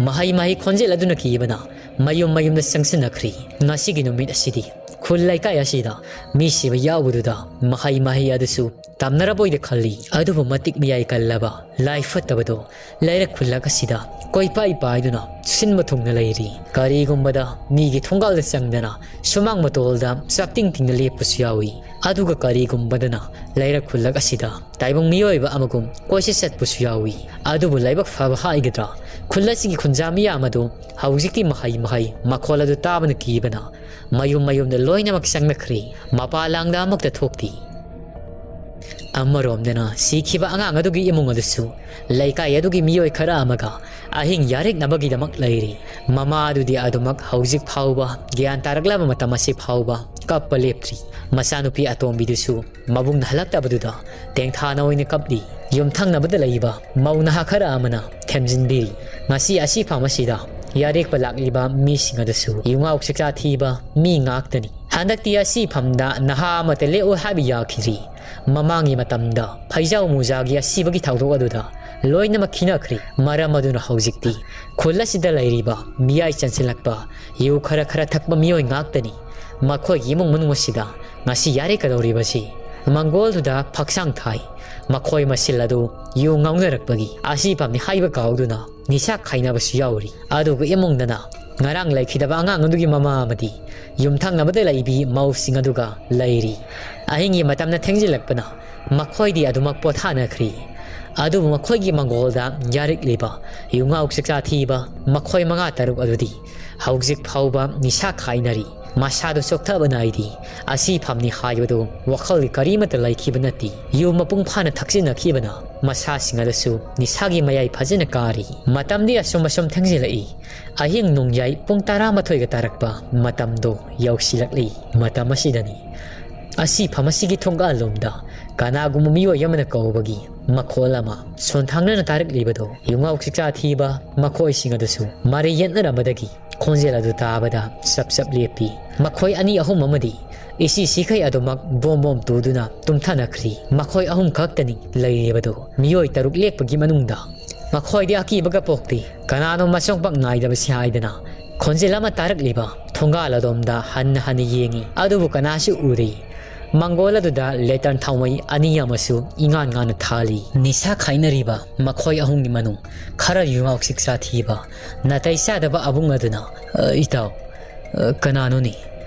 ꯃꯍꯩ ꯃꯍꯩ ꯈꯣꯟꯖꯦꯜ ꯑꯗꯨꯅ ꯀꯤꯕꯅ ꯃꯌꯨꯝ ꯃꯌꯨꯝꯗ ꯆꯪꯁꯤꯟꯅꯈ꯭ꯔꯤ꯫ ꯉꯁꯤꯒꯤ ꯅꯨꯃꯤꯠ ꯑꯁꯤꯗꯤ ꯈꯨꯜ ꯂꯩꯀꯥꯏ ꯑꯁꯤꯗ ꯃꯤ ꯁꯤꯕ ꯌꯥꯎꯕꯗꯨꯗ ꯃꯍꯩ ꯃꯍꯩ ꯑꯗꯨꯁꯨ ꯇꯝꯅꯔꯕꯣꯏꯗ ꯈꯜꯂꯤ꯫ ꯑꯗꯨꯕꯨ ꯃꯇꯤꯛ ꯃꯌꯥꯏ ꯀꯜꯂꯕ ꯂꯥꯏ ꯐꯠꯇꯕꯗꯣ ꯂꯩꯔꯛ ꯈꯨꯜꯂꯛ ꯑꯁꯤꯗ ꯀꯣꯏꯄꯥꯏ ꯄꯥꯏꯗꯨꯅ ꯁꯤꯟꯕ ꯊꯨꯡꯅ ꯂꯩꯔꯤ꯫ ꯀꯔꯤꯒꯨꯝꯕꯗ ꯃꯤꯒꯤ ꯊꯣꯡꯒꯥꯜꯗ ꯆꯪꯗꯅ ꯁꯨꯃꯥꯡ ꯃꯇꯣꯜꯗ ꯆꯥꯛꯇꯤꯡ ꯇꯤꯡꯅ ꯂꯦꯞꯄꯁꯨ ꯌꯥꯎꯏ꯫ ꯑꯗꯨꯒ ꯀꯔꯤꯒꯨꯝꯕꯗꯅ ꯂꯩꯔꯛ ꯈꯨꯜꯂꯛ ꯑꯁꯤꯗ ꯇꯥꯏꯕꯪ ꯃꯤꯑꯣꯏꯕ ꯑꯃꯒꯨꯝ ꯀꯣꯏꯆꯠ ꯆꯠꯄꯁꯨ ꯌꯥꯎꯏ꯫ ꯑꯗꯨꯕꯨ ꯂꯥꯏꯕꯛ ꯐꯕ ꯍꯥꯏꯒꯗ꯭ꯔꯥ, ꯈꯨꯜ ꯑꯁꯤꯒꯤ ꯈꯨꯟꯖꯥ ꯃꯤꯌꯥꯝ ꯑꯗꯨ ꯍꯧꯖꯤꯛꯇꯤ ꯃꯍꯩ ꯃꯍꯩ ꯃꯈꯣꯜ ꯑꯗꯨ ꯇꯥꯕꯅ ꯀꯤꯕꯅ ꯃꯌꯨꯝ ꯃꯌꯨꯝꯗ ꯂꯣꯏꯅꯃꯛ ꯆꯪꯅꯈ꯭ꯔꯦ꯫ ꯃꯄꯥ ꯂꯥꯡꯗ ꯑꯃꯛꯇ ꯊꯣꯛꯇꯦ꯫ ꯑꯃꯔꯣꯝꯗꯅ ꯁꯤꯈꯤꯕ ꯑꯉꯥꯡ ꯑꯗꯨꯒꯤ ꯏꯃꯨꯡ ꯑꯗꯨꯁꯨ ꯂꯩꯀꯥꯏ ꯑꯗꯨꯒꯤ ꯃꯤꯑꯣꯏ ꯈꯔ ꯑꯃꯒ ꯑꯍꯤꯡ ꯌꯥꯔꯦꯛꯅꯕꯒꯤꯗꯃꯛ ꯂꯩꯔꯤ꯫ ꯃꯃꯥ ꯑꯗꯨꯗꯤ ꯑꯗꯨꯃꯛ ꯍꯧꯖꯤꯛ ꯐꯥꯎꯕ ꯒ꯭ꯌꯥꯟ ꯇꯥꯔꯛꯂꯕ ꯃꯇꯝ ꯑꯁꯤ ꯐꯥꯎꯕ ꯀꯞꯄ ꯂꯦꯞꯇ꯭ꯔꯤ꯫ ꯃꯆꯥꯅꯨꯄꯤ ꯑꯇꯣꯝꯕꯤꯗꯨꯁꯨ ꯃꯕꯨꯡꯅ ꯍꯜꯂꯛꯇꯕꯗꯨꯗ ꯇꯦꯡꯊꯥꯅ ꯑꯣꯏꯅ ꯀꯞꯂꯤ꯫ ꯌꯨꯝꯊꯪꯅꯕꯗ ꯂꯩꯕ ꯃꯧ ꯅꯍꯥ ꯈꯔ ꯑꯃꯅ ꯊꯦꯝꯖꯤꯟꯕꯤꯔꯤ꯫ ꯉꯁꯤ ꯑꯁꯤ ꯐꯝ ꯑꯁꯤꯗ ꯌꯥꯔꯦꯛꯄ ꯂꯥꯛꯂꯤꯕ ꯃꯤꯁꯤꯡ ꯑꯗꯨꯁꯨ ꯌꯨꯉꯥꯎ ꯆꯥꯛꯆꯥ ꯊꯤꯕ ꯃꯤ ꯉꯥꯛꯇꯅꯤ꯫ ꯍꯟꯗꯛꯇꯤ ꯑꯁꯤꯐꯝꯗ ꯅꯍꯥ ꯑꯃꯠꯇ ꯂꯦꯛꯑꯣꯏ ꯍꯥꯏꯕ ꯌꯥꯈꯤꯗ꯭ꯔꯤ꯫ ꯃꯃꯥꯡꯒꯤ ꯃꯇꯝꯗ ꯐꯩꯖꯥꯎ ꯃꯨꯖꯥꯒꯤ ꯑꯁꯤꯕꯒꯤ ꯊꯧꯗꯣꯛ ꯑꯗꯨꯗ ꯂꯣꯏꯅꯃꯛ ꯈꯤꯅꯈ꯭ꯔꯦ꯫ ꯃꯔꯝ ꯑꯗꯨꯅ ꯍꯧꯖꯤꯛꯇꯤ ꯈꯨꯜ ꯑꯁꯤꯗ ꯂꯩꯔꯤꯕ ꯃꯤꯌꯥꯏ ꯆꯟꯁꯤꯜꯂꯛꯄ, ꯌꯨ ꯈꯔ ꯈꯔ ꯊꯛꯄ ꯃꯤꯑꯣꯏ ꯉꯥꯛꯇꯅꯤ꯫ ꯃꯈꯣꯏꯒꯤ ꯏꯃꯨꯡ ꯃꯅꯨꯡ ꯑꯁꯤꯗ ꯉꯁꯤ ꯌꯥꯔꯦ ꯀꯗꯧꯔꯤꯕꯁꯤ? ꯃꯪꯒꯣꯜꯗꯨꯗ ꯐꯛꯁꯥꯡ ꯊꯥꯏ꯫ ꯃꯈꯣꯏ ꯃꯁꯤꯜ ꯑꯗꯨ ꯌꯨ ꯉꯥꯎꯅꯔꯛꯄꯒꯤ ꯑꯁꯤꯐꯝꯅꯤ ꯍꯥꯏꯕ ꯀꯥꯎꯗꯨꯅ ꯅꯤꯁꯥ ꯈꯥꯏꯅꯕꯁꯨ ꯌꯥꯎꯔꯤ꯫ ꯑꯗꯨꯒ ꯏꯃꯨꯡꯗꯅ ꯉꯔꯥꯡ ꯂꯩꯈꯤꯗꯕ ꯑꯉꯥꯡ ꯑꯗꯨꯒꯤ ꯃꯃꯥ ꯑꯃꯗꯤ ꯌꯨꯝꯊꯪꯅꯕꯗ ꯂꯩꯕꯤ ꯃꯧꯁꯤꯡ ꯑꯗꯨꯒ ꯂꯩꯔꯤ꯫ ꯑꯍꯤꯡꯒꯤ ꯃꯇꯝꯅ ꯊꯦꯡꯖꯤꯜꯂꯛꯄꯅ ꯃꯈꯣꯏꯗꯤ ꯑꯗꯨꯃꯛ ꯄꯣꯊꯥꯅꯈ꯭ꯔꯤ꯫ ꯑꯗꯨꯕꯨ ꯃꯈꯣꯏꯒꯤ ꯃꯪꯒꯣꯜꯗ ꯌꯥꯔꯛꯂꯤꯕ ꯌꯨꯉꯥꯎ ꯆꯥꯛꯆꯥ ꯊꯤꯕ ꯃꯈꯣꯏ ꯃꯉꯥ ꯇꯔꯨꯛ ꯑꯗꯨꯗꯤ ꯍꯧꯖꯤꯛ ꯐꯥꯎꯕ ꯅꯤꯁꯥ ꯈꯥꯏꯅꯔꯤ꯫ ꯃꯁꯥꯗꯨ ꯆꯣꯛꯊꯕ ꯅꯥꯏꯗꯦ꯫ ꯑꯁꯤꯐꯝꯅꯤ ꯍꯥꯏꯕꯗꯨ ꯋꯥꯈꯜꯒꯤ ꯀꯔꯤꯃꯠꯇ ꯂꯩꯈꯤꯕ ꯅꯠꯇꯦ꯫ ꯌꯨ ꯃꯄꯨꯡ ꯐꯥꯅ ꯊꯛꯆꯤꯟꯅꯈꯤꯕꯅ ꯃꯁꯥꯁꯤꯡ ꯑꯗꯨꯁꯨ ꯅꯤꯁꯥꯒꯤ ꯃꯌꯥꯏ ꯐꯖꯅ ꯀꯥꯔꯤ꯫ ꯃꯇꯝꯗꯤ ꯑꯁꯨꯝ ꯑꯁꯨꯝ ꯊꯦꯡꯖꯤꯜꯂꯛꯏ꯫ ꯑꯍꯤꯡ ꯅꯣꯡꯌꯥꯏ ꯄꯨꯡ ꯇꯔꯥꯃꯥꯊꯣꯏꯒ ꯇꯥꯔꯛꯄ ꯃꯇꯝꯗꯣ ꯌꯧꯁꯤꯜꯂꯛꯂꯤ꯫ ꯃꯇꯝ ꯑꯁꯤꯗꯅꯤ ꯑꯁꯤꯐꯝ ꯑꯁꯤꯒꯤ ꯊꯣꯡꯒꯥꯜꯂꯣꯝꯗ ꯀꯅꯥꯒꯨꯝꯕ ꯃꯤꯑꯣꯏ ꯑꯃꯅ ꯀꯧꯕꯒꯤ ꯃꯈꯣꯜ ꯑꯃ ꯁꯣꯟꯊꯥꯡꯅꯅ ꯇꯥꯔꯛꯂꯤꯕꯗꯣ꯫ ꯌꯨꯉꯥꯎ ꯆꯤꯛꯆꯥ ꯊꯤꯕ ꯃꯈꯣꯏꯁꯤꯡ ꯑꯗꯨꯁꯨ ꯃꯔꯩ ꯌꯦꯠꯅꯔꯝꯕꯗꯒꯤ ꯈꯣꯟꯖꯦꯜ ꯑꯗꯨ ꯇꯥꯕꯗ ꯆꯞ ꯆꯞ ꯂꯦꯞꯄꯤ꯫ ꯃꯈꯣꯏ ꯑꯅꯤ ꯑꯍꯨꯝ ꯑꯃꯗꯤ ꯏꯁꯤ ꯁꯤꯈꯩ ꯑꯗꯨꯃꯛ ꯕꯣꯝ ꯕꯣꯝ ꯇꯨꯗꯨꯅ ꯇꯨꯝꯊꯅꯈ꯭ꯔꯤ꯫ ꯃꯈꯣꯏ ꯑꯍꯨꯝ ꯈꯛꯇꯅꯤ ꯂꯩꯔꯤꯕꯗꯨ꯫ ꯃꯤꯑꯣꯏ ꯇꯔꯨꯛ ꯂꯦꯛꯄꯒꯤ ꯃꯅꯨꯡꯗ ꯃꯈꯣꯏꯗꯤ ꯑꯀꯤꯕꯒ ꯄꯣꯛꯇꯦ꯫ ꯀꯅꯥꯅꯣ ꯃꯁꯣꯡꯄꯥꯛ ꯅꯥꯏꯗꯕꯁꯤ ꯍꯥꯏꯗꯅ ꯈꯣꯟꯖꯦꯜ ꯑꯃ ꯇꯥꯔꯛꯂꯤꯕ ꯊꯣꯡꯒꯥꯜ ꯑꯗꯣꯝꯗ ꯍꯟꯅ ꯍꯟꯅ ꯌꯦꯡꯉꯤ꯫ ꯑꯗꯨꯕꯨ ꯀꯅꯥꯁꯨ ꯎꯗꯦ꯫ ꯃꯪꯒꯣꯜ ꯑꯗꯨꯗ ꯂꯦꯇꯔꯟ ꯊꯥꯎꯃꯩ ꯑꯅꯤ ꯑꯃꯁꯨ ꯏꯉꯥꯟ ꯉꯥꯟꯅ ꯊꯥꯜꯂꯤ꯫ ꯅꯤꯁꯥ ꯈꯥꯏꯅꯔꯤꯕ ꯃꯈꯣꯏ ꯑꯍꯨꯝꯒꯤ ꯃꯅꯨꯡ ꯈꯔ ꯌꯨꯉꯥꯎ ꯆꯤꯛꯆꯥ ꯊꯤꯕ ꯅꯥꯇꯩ ꯆꯥꯗꯕ ꯑꯕꯨꯡ ꯑꯗꯨꯅ, "ꯑ, ꯏꯇꯥꯎ, ꯑ, ꯀꯅꯥꯅꯣꯅꯦ?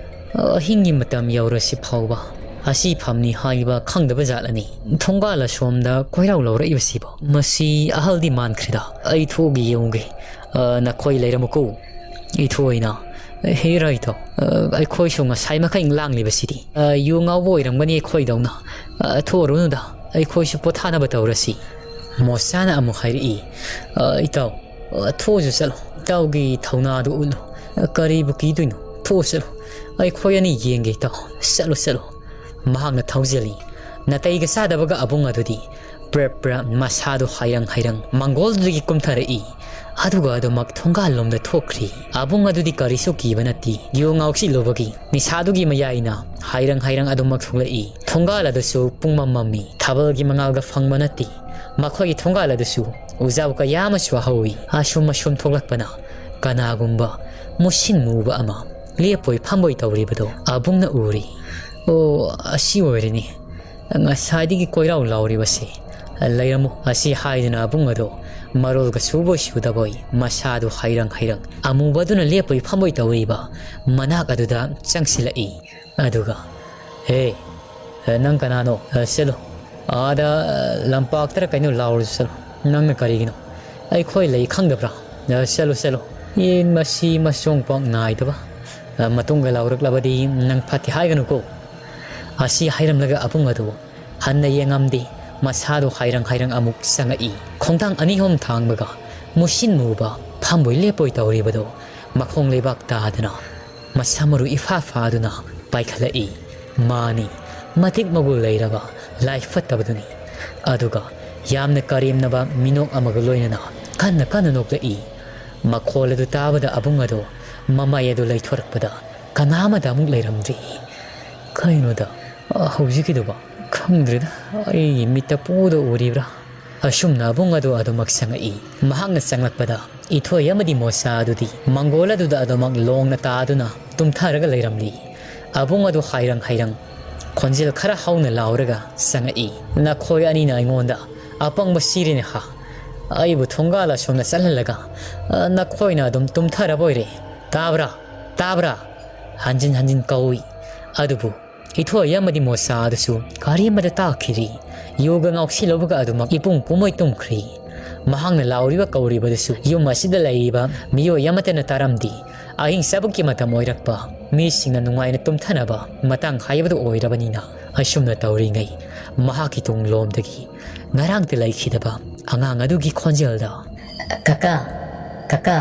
ꯑ, ꯑꯍꯤꯡꯒꯤ ꯃꯇꯝ ꯌꯧꯔꯁꯤ ꯐꯥꯎꯕ ꯑꯁꯤꯐꯝꯅꯤ ꯍꯥꯏꯕ ꯈꯪꯗꯕ ꯖꯥꯠꯂꯅꯤ? ꯊꯣꯡꯒꯥꯜ ꯑꯁꯣꯝꯗ ꯀꯣꯏꯔꯥꯎ ꯂꯧꯔꯛꯏꯕꯁꯤꯕꯣ? ꯃꯁꯤ ꯑꯍꯜꯗꯤ ꯃꯥꯟꯈ꯭ꯔꯦꯗ꯫ ꯑꯩ ꯊꯣꯛꯑꯒ ꯌꯦꯡꯉꯨꯒꯦ꯫ ꯑ, ꯅꯈꯣꯏ ꯂꯩꯔꯝꯃꯨꯀꯣ꯫ ꯏꯊꯣꯏꯅ, ꯍꯦ ꯔꯥꯏꯇꯣ, ꯑ, ꯑꯩꯈꯣꯏꯁꯨ ꯉꯁꯥꯏ ꯃꯈꯩ ꯂꯥꯡꯂꯤꯕꯁꯤꯗꯤ, ꯑ, ꯌꯨ ꯉꯥꯎꯕ ꯑꯣꯏꯔꯝꯒꯅꯤ ꯑꯩꯈꯣꯏꯗꯧꯅ꯫ ꯑ, ꯊꯣꯛꯑꯔꯨꯅꯨꯗ, ꯑꯩꯈꯣꯏꯁꯨ ꯄꯣꯊꯥꯅꯕ ꯇꯧꯔꯁꯤ꯫ ꯃꯣꯁꯥꯅ ꯑꯃꯨꯛ ꯍꯥꯏꯔꯛꯏ, "ꯑ, ꯏꯇꯥꯎ, ꯑ, ꯊꯣꯛꯑꯁꯨ ꯆꯠꯂꯣ꯫ ꯏꯇꯥꯎꯒꯤ ꯊꯧꯅꯥꯗꯨ ꯎꯠꯂꯨ꯫ ꯑ, ꯀꯔꯤꯕꯨ ꯀꯤꯗꯣꯏꯅꯣ? ꯊꯣꯛꯑꯣ ꯆꯠꯂꯣ꯫ ꯑꯩꯈꯣꯏ ꯑꯅꯤ ꯌꯦꯡꯒꯦ ꯏꯇꯥꯎ꯫ ꯆꯠꯂꯣ, ꯆꯠꯂꯣ꯫" ꯃꯍꯥꯛꯅ ꯊꯧꯖꯤꯜꯂꯤ꯫ ꯅꯥꯇꯩꯒ ꯆꯥꯗꯕꯒ ꯑꯕꯨꯡ ꯑꯗꯨꯗꯤ ꯄ꯭ꯔꯞ ꯄ꯭ꯔꯞ ꯃꯁꯥꯗꯨ ꯍꯥꯏꯔꯪ ꯍꯥꯏꯔꯪ ꯃꯪꯒꯣꯜꯗꯨꯗꯒꯤ ꯀꯨꯝꯊꯔꯛꯏ꯫ ꯑꯗꯨꯒ ꯑꯗꯨꯃꯛ ꯊꯣꯡꯒꯥꯜꯂꯣꯝꯗ ꯊꯣꯛꯈ꯭ꯔꯤ꯫ ꯑꯕꯨꯡ ꯑꯗꯨꯗꯤ ꯀꯔꯤꯁꯨ ꯀꯤꯕ ꯅꯠꯇꯦ꯫ ꯌꯨ ꯉꯥꯎꯁꯤꯜꯂꯨꯕꯒꯤ ꯅꯤꯁꯥꯗꯨꯒꯤ ꯃꯌꯥꯏꯅ ꯍꯥꯏꯔꯪ ꯍꯥꯏꯔꯪ ꯑꯗꯨꯃꯛ ꯊꯣꯛꯂꯛꯏ꯫ ꯊꯣꯡꯒꯥꯜ ꯑꯗꯨꯁꯨ ꯄꯨꯡꯃꯝ ꯃꯝꯃꯤ꯫ ꯊꯥꯕꯜꯒꯤ ꯃꯉꯥꯜꯒ ꯐꯪꯕ ꯅꯠꯇꯦ꯫ ꯃꯈꯣꯏꯒꯤ ꯊꯣꯡꯒꯥꯜ ꯑꯗꯨꯁꯨ ꯎꯖꯥꯎ ꯀꯌꯥ ꯑꯃꯁꯨ ꯍꯧꯏ꯫ ꯑꯁꯨꯝ ꯑꯁꯨꯝ ꯊꯣꯛꯂꯛꯄꯅ ꯀꯅꯥꯒꯨꯝꯕ ꯃꯨꯁꯤꯟ ꯃꯨꯕ ꯑꯃ ꯂꯦꯞꯄꯣꯏ ꯐꯝꯕꯣꯏ ꯇꯧꯔꯤꯕꯗꯣ ꯑꯕꯨꯡꯅ ꯎꯔꯤ꯫ "ꯑꯣ, ꯑꯁꯤ ꯑꯣꯏꯔꯦꯅꯦ꯫ ꯉꯁꯥꯏꯗꯒꯤ ꯀꯣꯏꯔꯥꯎ ꯂꯥꯎꯔꯤꯕꯁꯦ꯫ ꯂꯩꯔꯝꯃꯨ," ꯑꯁꯤ ꯍꯥꯏꯗꯨꯅ ꯑꯕꯨꯡ ꯑꯗꯣ ꯃꯔꯣꯜꯒ ꯁꯨꯕꯣꯏ ꯁꯨꯗꯕꯣꯏ ꯃꯁꯥꯗꯨ ꯍꯩꯔꯪ ꯍꯩꯔꯪ ꯑꯃꯨꯕꯗꯨꯅ ꯂꯦꯞꯄꯣꯏ ꯐꯝꯕꯣꯏ ꯇꯧꯔꯤꯕ ꯃꯅꯥꯛ ꯑꯗꯨꯗ ꯆꯪꯁꯤꯜꯂꯛꯏ꯫ ꯑꯗꯨꯒ, "ꯍꯦ, ꯅꯪ ꯀꯅꯥꯅꯣ? ꯆꯠꯂꯨ꯫ ꯑꯥꯗ ꯂꯝꯄꯥꯛꯇꯔ ꯀꯩꯅꯣ ꯂꯥꯎꯔꯨꯁꯨ ꯆꯠꯂꯨ꯫ ꯅꯪꯅ ꯀꯔꯤꯒꯤꯅꯣ? ꯑꯩꯈꯣꯏ ꯂꯩ ꯈꯪꯗꯕ꯭ꯔꯥ? ꯆꯠꯂꯨ, ꯆꯠꯂꯨ꯫ ꯑꯦ, ꯃꯁꯤ ꯃꯁꯣꯡ ꯄꯥꯛ ꯅꯥꯏꯗꯕ꯫ ꯃꯇꯨꯡꯒ ꯂꯥꯎꯔꯛꯂꯕꯗꯤ ꯅꯪ ꯐꯠꯇꯦ ꯍꯥꯏꯒꯅꯨꯀꯣ꯫" ꯑꯁꯤ ꯍꯥꯏꯔꯝꯂꯒ ꯑꯕꯨꯡ ꯑꯗꯨ ꯍꯟꯅ ꯌꯦꯡꯉꯝꯗꯦ꯫ ꯃꯁꯥꯗꯨ ꯍꯥꯏꯔꯪ ꯍꯥꯏꯔꯪ ꯑꯃꯨꯛ ꯆꯪꯉꯛꯏ꯫ ꯈꯣꯡꯊꯥꯡ ꯑꯅꯤ ꯑꯍꯨꯝ ꯊꯥꯡꯕꯒ ꯃꯨꯁꯤꯟ ꯃꯨꯕ ꯐꯝꯕꯣꯏ ꯂꯦꯞꯄꯣꯏ ꯇꯧꯔꯤꯕꯗꯨ ꯃꯈꯣꯡ ꯂꯩꯕꯥꯛ ꯇꯥꯗꯨꯅ ꯃꯁꯥ ꯃꯔꯨ ꯏꯐꯥ ꯐꯥꯗꯨꯅ ꯄꯥꯏꯈꯠꯂꯛꯏ꯫ ꯃꯥꯅꯤ, ꯃꯇꯤꯛ ꯃꯒꯨꯟ ꯂꯩꯔꯕ ꯂꯥꯏ ꯐꯠꯇꯕꯗꯨꯅꯤ꯫ ꯑꯗꯨꯒ ꯌꯥꯝꯅ ꯀꯔꯦꯝꯅꯕ ꯃꯤꯅꯣꯛ ꯑꯃꯒ ꯂꯣꯏꯅꯅ ꯀꯟꯅ ꯀꯟꯅ ꯅꯣꯛꯂꯛꯏ꯫ ꯃꯈꯣꯜ ꯑꯗꯨ ꯇꯥꯕꯗ ꯑꯕꯨꯡ ꯑꯗꯨ ꯃꯃꯥꯏ ꯑꯗꯨ ꯂꯩꯊꯣꯔꯛꯄꯗ ꯀꯅꯥ ꯑꯃꯗ ꯑꯃꯨꯛ ꯂꯩꯔꯝꯗ꯭ꯔꯤ꯫ ꯀꯩꯅꯣꯗ, ꯍꯧꯖꯤꯛꯀꯤꯗꯨꯕꯣ? ꯈꯪꯗ꯭ꯔꯦꯗ, ꯑꯩꯒꯤ ꯃꯤꯠꯇ ꯄꯨꯗ ꯎꯔꯤꯕ꯭ꯔꯥ? ꯑꯁꯨꯝꯅ ꯑꯕꯨꯡ ꯑꯗꯨ ꯑꯗꯨꯃꯛ ꯆꯪꯉꯛꯏ꯫ ꯃꯍꯥꯛꯅ ꯆꯪꯂꯛꯄꯗ ꯏꯊꯣꯏ ꯑꯃꯗꯤ ꯃꯣꯁꯥ ꯑꯗꯨꯗꯤ ꯃꯪꯒꯣꯜ ꯑꯗꯨꯗ ꯑꯗꯨꯃꯛ ꯂꯣꯡꯅ ꯇꯥꯗꯨꯅ ꯇꯨꯝꯊꯔꯒ ꯂꯩꯔꯝꯂꯤ꯫ ꯑꯕꯨꯡ ꯑꯗꯨ ꯍꯥꯏꯔꯪ ꯍꯥꯏꯔꯪ ꯈꯣꯟꯖꯦꯜ ꯈꯔ ꯍꯧꯅ ꯂꯥꯎꯔꯒ ꯆꯪꯉꯛꯏ꯫ "ꯅꯈꯣꯏ ꯑꯅꯤꯅ ꯑꯩꯉꯣꯟꯗ ꯑꯄꯪꯕ ꯁꯤꯔꯤꯅꯦ ꯍꯥ? ꯑꯩꯕꯨ ꯊꯣꯡꯒꯥꯜ ꯑꯁꯣꯝꯗ ꯆꯠꯍꯜꯂꯒ, ꯑ, ꯅꯈꯣꯏꯅ ꯑꯗꯨꯝ ꯇꯨꯝꯊꯔꯕꯣꯏꯔꯦ꯫ ꯇꯥꯕ꯭ꯔꯥ? ꯇꯥꯕ꯭ꯔꯥ?" ꯍꯟꯖꯤꯟ ꯍꯟꯖꯤꯟ ꯀꯧꯏ꯫ ꯑꯗꯨꯕꯨ ꯏꯊꯣꯏ ꯑꯃꯗꯤ ꯃꯣꯁꯥ ꯑꯗꯨꯁꯨ ꯀꯔꯤꯃꯠꯇ ꯇꯥꯈꯤꯗ꯭ꯔꯤ꯫ ꯌꯨꯒ ꯉꯥꯎꯁꯤꯜꯂꯨꯕꯒ ꯑꯗꯨꯃꯛ ꯏꯄꯨꯡ ꯄꯨꯝꯃꯣꯏ ꯇꯨꯝꯈ꯭ꯔꯤ꯫ ꯃꯍꯥꯛꯅ ꯂꯥꯎꯔꯤꯕ ꯀꯧꯔꯤꯕꯗꯨꯁꯨ ꯌꯨꯝ ꯑꯁꯤꯗ ꯂꯩꯔꯤꯕ ꯃꯤꯑꯣꯏ ꯑꯃꯠꯇꯅ ꯇꯥꯔꯝꯗꯦ꯫ ꯑꯍꯤꯡ ꯆꯥꯕꯛꯀꯤ ꯃꯇꯝ ꯑꯣꯏꯔꯛꯄ, ꯃꯤꯁꯤꯡꯅ ꯅꯨꯡꯉꯥꯏꯅ ꯇꯨꯝꯊꯅꯕ ꯃꯇꯥꯡ ꯍꯥꯏꯕꯗꯨ ꯑꯣꯏꯔꯕꯅꯤꯅ꯫ ꯑꯁꯨꯝꯅ ꯇꯧꯔꯤꯉꯩ ꯃꯍꯥꯛꯀꯤ ꯇꯨꯡꯂꯣꯝꯗꯒꯤ ꯉꯔꯥꯡꯇ ꯂꯩꯈꯤꯗꯕ ꯑꯉꯥꯡ ꯑꯗꯨꯒꯤ ꯈꯣꯟꯖꯦꯜꯗ, "ꯀꯀꯥ, ꯀꯀꯥ,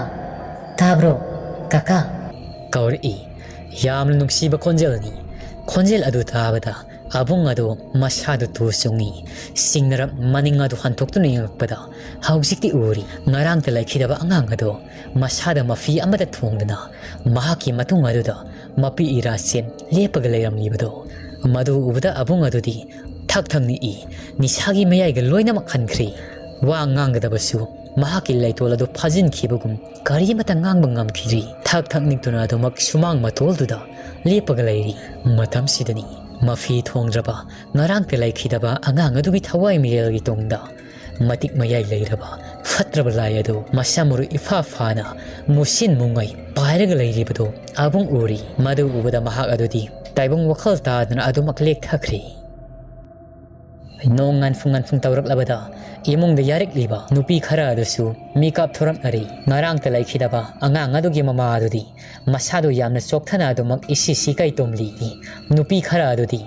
ꯇꯥꯕ꯭ꯔꯣ, ꯀꯀꯥ?" ꯀꯧꯔꯛꯏ꯫ ꯌꯥꯝꯅ ꯅꯨꯡꯁꯤꯕ ꯈꯣꯟꯖꯦꯜꯅꯤ꯫ ꯈꯣꯟꯖꯦꯜ ꯑꯗꯨ ꯇꯥꯕꯗ ꯑꯕꯨꯡ ꯑꯗꯨ ꯃꯁꯥꯗꯨ ꯇꯨ ꯆꯨꯡꯉꯤ꯫ ꯁꯤꯡꯅꯔꯞ ꯃꯅꯤꯡ ꯑꯗꯨ ꯍꯟꯗꯣꯛꯇꯨꯅ ꯌꯦꯡꯂꯛꯄꯗ ꯍꯧꯖꯤꯛꯇꯤ ꯎꯔꯤ꯫ ꯉꯔꯥꯡꯇ ꯂꯩꯈꯤꯗꯕ ꯑꯉꯥꯡ ꯑꯗꯨ ꯃꯁꯥꯗ ꯃꯐꯤ ꯑꯃꯗ ꯊꯣꯡꯗꯨꯅ ꯃꯍꯥꯛꯀꯤ ꯃꯇꯨꯡ ꯑꯗꯨꯗ ꯃꯄꯤ ꯏꯔꯥ ꯆꯦꯟ ꯂꯦꯞꯄꯒ ꯂꯩꯔꯝꯂꯤꯕꯗꯣ꯫ ꯃꯗꯨ ꯎꯕꯗ ꯑꯕꯨꯡ ꯑꯗꯨꯗꯤ ꯊꯛ ꯊꯛ ꯅꯤꯛꯏ꯫ ꯅꯤꯁꯥꯒꯤ ꯃꯌꯥꯏꯒ ꯂꯣꯏꯅꯃꯛ ꯍꯟꯈ꯭ꯔꯦ꯫ ꯋꯥ ꯉꯥꯡꯒꯗꯕꯁꯨ ꯃꯍꯥꯛꯀꯤ ꯂꯩꯇꯣꯜ ꯑꯗꯨ ꯐꯥꯖꯤꯟꯈꯤꯕꯒꯨꯝ ꯀꯔꯤꯃꯠꯇ ꯉꯥꯡꯕ ꯉꯝꯈꯤꯗ꯭ꯔꯤ꯫ ꯊꯛ ꯊꯛ ꯅꯤꯛꯇꯨꯅ ꯑꯗꯨꯃꯛ ꯁꯨꯃꯥꯡ ꯃꯇꯣꯜꯗꯨꯗ ꯂꯦꯞꯄꯒ ꯂꯩꯔꯤ꯫ ꯃꯇꯝꯁꯤꯗꯅꯤ ꯃꯐꯤ ꯊꯣꯡꯗ꯭ꯔꯕ, ꯉꯔꯥꯡꯇ ꯂꯩꯈꯤꯗꯕ ꯑꯉꯥꯡ ꯑꯗꯨꯒꯤ ꯊꯋꯥꯏ ꯃꯤꯔꯦꯜꯒꯤ ꯇꯨꯡꯗ ꯃꯇꯤꯛ ꯃꯌꯥꯏ ꯂꯩꯔꯕ ꯐꯠꯇ꯭ꯔꯕ ꯂꯥꯏ ꯑꯗꯨ ꯃꯁꯥ ꯃꯔꯨ ꯏꯐꯥ ꯐꯥꯅ ꯃꯨꯁꯤꯟ ꯃꯨꯉꯩ ꯄꯥꯏꯔꯒ ꯂꯩꯔꯤꯕꯗꯨ ꯑꯕꯨꯡ ꯎꯔꯤ꯫ ꯃꯗꯨ ꯎꯕꯗ ꯃꯍꯥꯛ ꯑꯗꯨꯗꯤ ꯇꯥꯏꯕꯪ ꯋꯥꯈꯜ ꯇꯥꯗꯅ ꯑꯗꯨꯃꯛ ꯂꯦꯛꯊꯈ꯭ꯔꯦ꯫ ꯅꯣꯡ ꯉꯥꯟꯐꯨꯡ ꯉꯥꯟꯐꯨꯡ ꯇꯧꯔꯛꯂꯕꯗ ꯏꯃꯨꯡꯗ ꯌꯥꯔꯛꯂꯤꯕ ꯅꯨꯄꯤ ꯈꯔ ꯑꯗꯨꯁꯨ ꯃꯤꯀꯞ ꯊꯣꯔꯛꯅꯔꯤ꯫ ꯉꯔꯥꯡꯇ ꯂꯩꯈꯤꯗꯕ ꯑꯉꯥꯡ ꯑꯗꯨꯒꯤ ꯃꯃꯥ ꯑꯗꯨꯗꯤ ꯃꯁꯥꯗꯨ ꯌꯥꯝꯅ ꯆꯣꯛꯊꯅ ꯑꯗꯨꯃꯛ ꯏꯁꯤ ꯁꯤꯀꯩ ꯇꯨꯝꯂꯤ꯫ ꯅꯨꯄꯤ ꯈꯔ ꯑꯗꯨꯗꯤ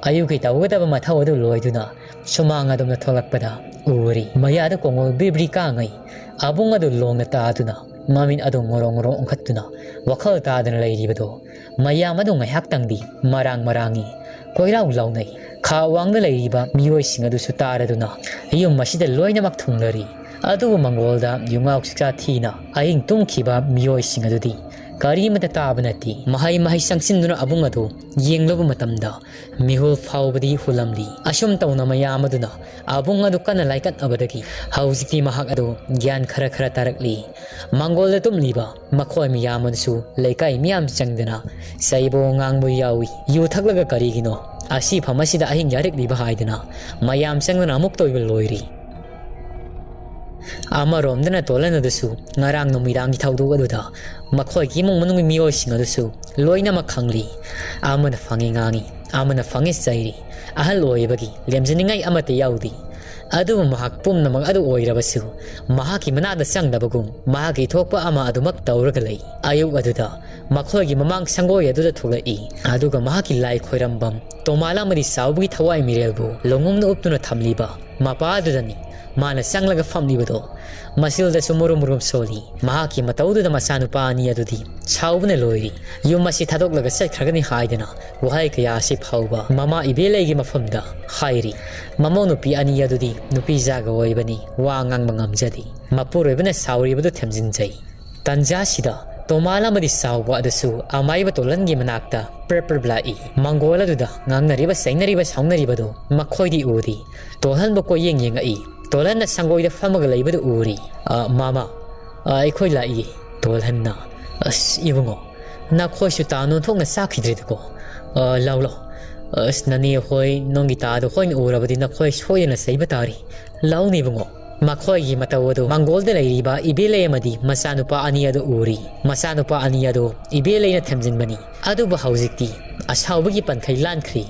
ꯑꯌꯨꯛꯀꯤ ꯇꯧꯒꯗꯕ ꯃꯊꯧ ꯑꯗꯨ ꯂꯣꯏꯗꯨꯅ ꯁꯨꯃꯥꯡ ꯑꯗꯣꯝꯗ ꯊꯣꯛꯂꯛꯄꯗ ꯎꯔꯤ꯫ ꯃꯌꯥꯗ ꯀꯣꯡꯒꯣꯜ ꯕ꯭ꯔꯤ ꯕ꯭ꯔꯤ ꯀꯥꯡꯉꯩ ꯑꯕꯨꯡ ꯑꯗꯨ ꯂꯣꯡꯅ ꯇꯥꯗꯨꯅ ꯃꯃꯤꯠ ꯑꯗꯨ ꯉꯣꯔꯣꯡ ꯉꯣꯔꯣꯡ ꯎꯪꯈꯠꯇꯨꯅ ꯋꯥꯈꯜ ꯇꯥꯗꯅ ꯂꯩꯔꯤꯕꯗꯣ ꯃꯌꯥꯝ ꯑꯗꯨ ꯉꯥꯏꯍꯥꯛꯇꯪꯗꯤ ꯃꯔꯥꯡ ꯃꯔꯥꯡꯏ꯫ ꯀꯣꯏꯔꯥꯎ ꯂꯥꯎꯅꯩ꯫ ꯈꯥ ꯋꯥꯡꯗ ꯂꯩꯔꯤꯕ ꯃꯤꯑꯣꯏꯁꯤꯡ ꯑꯗꯨꯁꯨ ꯇꯥꯔꯗꯨꯅ ꯌꯨꯝ ꯑꯁꯤꯗ ꯂꯣꯏꯅꯃꯛ ꯊꯨꯡꯂꯔꯤ꯫ ꯑꯗꯨꯕꯨ ꯃꯪꯒꯣꯜꯗ ꯌꯨꯉꯥꯎ ꯆꯤꯛꯆꯥ ꯊꯤꯅ ꯑꯍꯤꯡ ꯇꯨꯝꯈꯤꯕ ꯃꯤꯑꯣꯏꯁꯤꯡ ꯑꯗꯨꯗꯤ ꯀꯔꯤꯃꯠꯇ ꯇꯥꯕ ꯅꯠꯇꯦ꯫ ꯃꯍꯩ ꯃꯍꯩ ꯆꯪꯁꯤꯟꯗꯨꯅ ꯑꯕꯨꯡ ꯑꯗꯨ ꯌꯦꯡꯂꯨꯕ ꯃꯇꯝꯗ ꯃꯤꯍꯨꯜ ꯐꯥꯎꯕꯗꯤ ꯍꯨꯜꯂꯝꯂꯤ꯫ ꯑꯁꯨꯝ ꯇꯧꯅ ꯃꯌꯥꯝ ꯑꯗꯨꯅ ꯑꯕꯨꯡ ꯑꯗꯨ ꯀꯟꯅ ꯂꯥꯏꯀꯠꯅꯕꯗꯒꯤ ꯍꯧꯖꯤꯛꯇꯤ ꯃꯍꯥꯛ ꯑꯗꯨ ꯒ꯭ꯌꯥꯟ ꯈꯔ ꯈꯔ ꯇꯥꯔꯛꯂꯤ꯫ ꯃꯪꯒꯣꯜꯗ ꯇꯨꯝꯂꯤꯕ ꯃꯈꯣꯏ ꯃꯌꯥꯝ ꯑꯗꯨꯁꯨ ꯂꯩꯀꯥꯏ ꯃꯤꯌꯥꯝ ꯆꯪꯗꯅ ꯆꯩꯕꯣ ꯉꯥꯡꯕ ꯌꯥꯎꯏ꯫ "ꯌꯨ ꯊꯛꯂꯒ ꯀꯔꯤꯒꯤꯅꯣ ꯑꯁꯤꯐꯝ ꯑꯁꯤꯗ ꯑꯍꯤꯡ ꯌꯥꯔꯛꯂꯤꯕ?" ꯍꯥꯏꯗꯅ ꯃꯌꯥꯝ ꯆꯪꯗꯨꯅ ꯑꯃꯨꯛꯇ ꯑꯣꯏꯕ ꯂꯣꯏꯔꯤ꯫ ꯑꯃꯔꯣꯝꯗꯅ ꯇꯣꯂꯟ ꯑꯗꯨꯁꯨ ꯉꯔꯥꯡ ꯅꯨꯃꯤꯗꯥꯡꯒꯤ ꯊꯧꯗꯣꯛ ꯑꯗꯨꯗ ꯃꯈꯣꯏꯒꯤ ꯏꯃꯨꯡ ꯃꯅꯨꯡꯒꯤ ꯃꯤꯑꯣꯏꯁꯤꯡ ꯑꯗꯨꯁꯨ ꯂꯣꯏꯅꯃꯛ ꯈꯪꯂꯤ꯫ ꯑꯃꯅ ꯐꯪꯉꯤ ꯉꯥꯡꯉꯤ, ꯑꯃꯅ ꯐꯪꯉꯤ ꯆꯩꯔꯤ꯫ ꯑꯍꯜ ꯑꯣꯏꯕꯒꯤ ꯂꯦꯝꯖꯅꯤꯡꯉꯥꯏ ꯑꯃꯠꯇ ꯌꯥꯎꯗꯦ꯫ ꯑꯗꯨꯕꯨ ꯃꯍꯥꯛ ꯄꯨꯝꯅꯃꯛ ꯑꯗꯨ ꯑꯣꯏꯔꯕꯁꯨ ꯃꯍꯥꯛꯀꯤ ꯃꯅꯥꯛꯇ ꯆꯪꯗꯕꯒꯨꯝ ꯃꯍꯥꯛꯀꯤ ꯊꯣꯛꯄ ꯑꯃ ꯑꯗꯨꯃꯛ ꯇꯧꯔꯒ ꯂꯩ꯫ ꯑꯌꯨꯛ ꯑꯗꯨꯗ ꯃꯈꯣꯏꯒꯤ ꯃꯃꯥꯡ ꯁꯪꯒꯣꯏ ꯑꯗꯨꯗ ꯊꯣꯛꯂꯛꯏ꯫ ꯑꯗꯨꯒ ꯃꯍꯥꯛꯀꯤ ꯂꯥꯏ ꯈꯣꯏꯔꯝꯕꯝ ꯇꯣꯃꯥꯜ ꯑꯃꯗꯤ ꯆꯥꯎꯕꯒꯤ ꯊꯋꯥꯏ ꯃꯤꯔꯦꯜꯕꯨ ꯂꯣꯡꯉꯨꯝꯅ ꯎꯞꯇꯨꯅ ꯊꯝꯂꯤꯕ ꯃꯄꯥꯗꯨꯗꯅꯤ ꯃꯥꯅ ꯆꯪꯂꯒ ꯐꯝꯂꯤꯕꯗꯣ꯫ ꯃꯁꯤꯜꯗꯁꯨ ꯃꯨꯔꯨꯝ ꯃꯨꯔꯨꯝ ꯁꯣꯜꯂꯤ꯫ ꯃꯍꯥꯛꯀꯤ ꯃꯇꯧꯗꯨꯗ ꯃꯆꯥꯅꯨꯄꯥ ꯑꯅꯤ ꯑꯗꯨꯗꯤ ꯁꯥꯎꯕꯅ ꯂꯣꯏꯔꯤ꯫ ꯌꯨꯝ ꯑꯁꯤ ꯊꯥꯗꯣꯛꯂꯒ ꯆꯠꯈ꯭ꯔꯒꯅꯤ ꯍꯥꯏꯗꯅ ꯋꯥꯍꯩ ꯀꯌꯥ ꯑꯁꯤ ꯐꯥꯎꯕ ꯃꯃꯥ ꯏꯕꯦꯂꯩꯒꯤ ꯃꯐꯝꯗ ꯍꯥꯏꯔꯤ꯫ ꯃꯃꯧ ꯅꯨꯄꯤ ꯑꯅꯤ ꯑꯗꯨꯗꯤ ꯅꯨꯄꯤ ꯖꯥꯒ ꯑꯣꯏꯕꯅꯤ, ꯋꯥ ꯉꯥꯡꯕ ꯉꯝꯖꯗꯦ꯫ ꯃꯄꯨꯔꯣꯏꯕꯅ ꯁꯥꯎꯔꯤꯕꯗꯨ ꯊꯦꯝꯖꯤꯟꯖꯩ꯫ ꯇꯟꯖꯥꯁꯤꯗ ꯇꯣꯃꯥꯜ ꯑꯃꯗꯤ ꯆꯥꯎꯕ ꯑꯗꯨꯁꯨ ꯑꯃꯥꯏꯕ ꯇꯣꯂꯟꯒꯤ ꯃꯅꯥꯛꯇ ꯄ꯭ꯔꯞ ꯄ꯭ꯔꯞ ꯂꯥꯛꯏ꯫ ꯃꯪꯒꯣꯜ ꯑꯗꯨꯗ ꯉꯥꯡꯅꯔꯤꯕ, ꯆꯩꯅꯔꯤꯕ, ꯁꯥꯎꯅꯔꯤꯕꯗꯨ ꯃꯈꯣꯏꯗꯤ ꯎꯗꯦ꯫ ꯇꯣꯜꯍꯟꯕꯨ ꯀꯣꯏꯌꯦꯡ ꯌꯦꯡꯉꯛꯏ꯫ ꯇꯣꯜꯍꯟꯅ ꯁꯪꯒꯣꯏꯗ ꯐꯝꯃꯒ ꯂꯩꯕꯗꯨ ꯎꯔꯤ꯫ "ꯑ, ꯃꯥꯃ, ꯑ, ꯑꯩꯈꯣꯏ ꯂꯥꯛꯏ꯫" ꯇꯣꯜꯍꯟꯅ, "ꯑꯁ, ꯏꯕꯨꯡꯉꯣ, ꯅꯈꯣꯏꯁꯨ ꯇꯥ ꯅꯣꯟꯊꯣꯛꯅ ꯆꯥꯈꯤꯗ꯭ꯔꯤꯗꯀꯣ꯫ ꯑ, ꯂꯥꯎ, ꯂꯥꯎ꯫ ꯑꯁ, ꯅꯅꯦ ꯍꯣꯏ, ꯅꯪꯒꯤ ꯇꯥꯗ ꯍꯣꯏꯅ ꯎꯔꯕꯗꯤ ꯅꯈꯣꯏ ꯁꯣꯏꯗꯅ ꯆꯩꯕ ꯇꯥꯔꯤ꯫ ꯂꯥꯎꯅꯦ ꯏꯕꯨꯡꯉꯣ꯫" ꯃꯈꯣꯏꯒꯤ ꯃꯇꯧ ꯑꯗꯨ ꯃꯪꯒꯣꯜꯗ ꯂꯩꯔꯤꯕ ꯏꯕꯦꯂꯩ ꯑꯃꯗꯤ ꯃꯆꯥꯅꯨꯄꯥ ꯑꯅꯤ ꯑꯗꯨ ꯎꯔꯤ꯫ ꯃꯆꯥꯅꯨꯄꯥ ꯑꯅꯤ ꯑꯗꯨ ꯏꯕꯦꯂꯩꯅ ꯊꯦꯝꯖꯤꯟꯕꯅꯤ꯫ ꯑꯗꯨꯕꯨ ꯍꯧꯖꯤꯛꯇꯤ ꯑꯁꯥꯎꯕꯒꯤ ꯄꯟꯈꯩ ꯂꯥꯟꯈ꯭ꯔꯤ꯫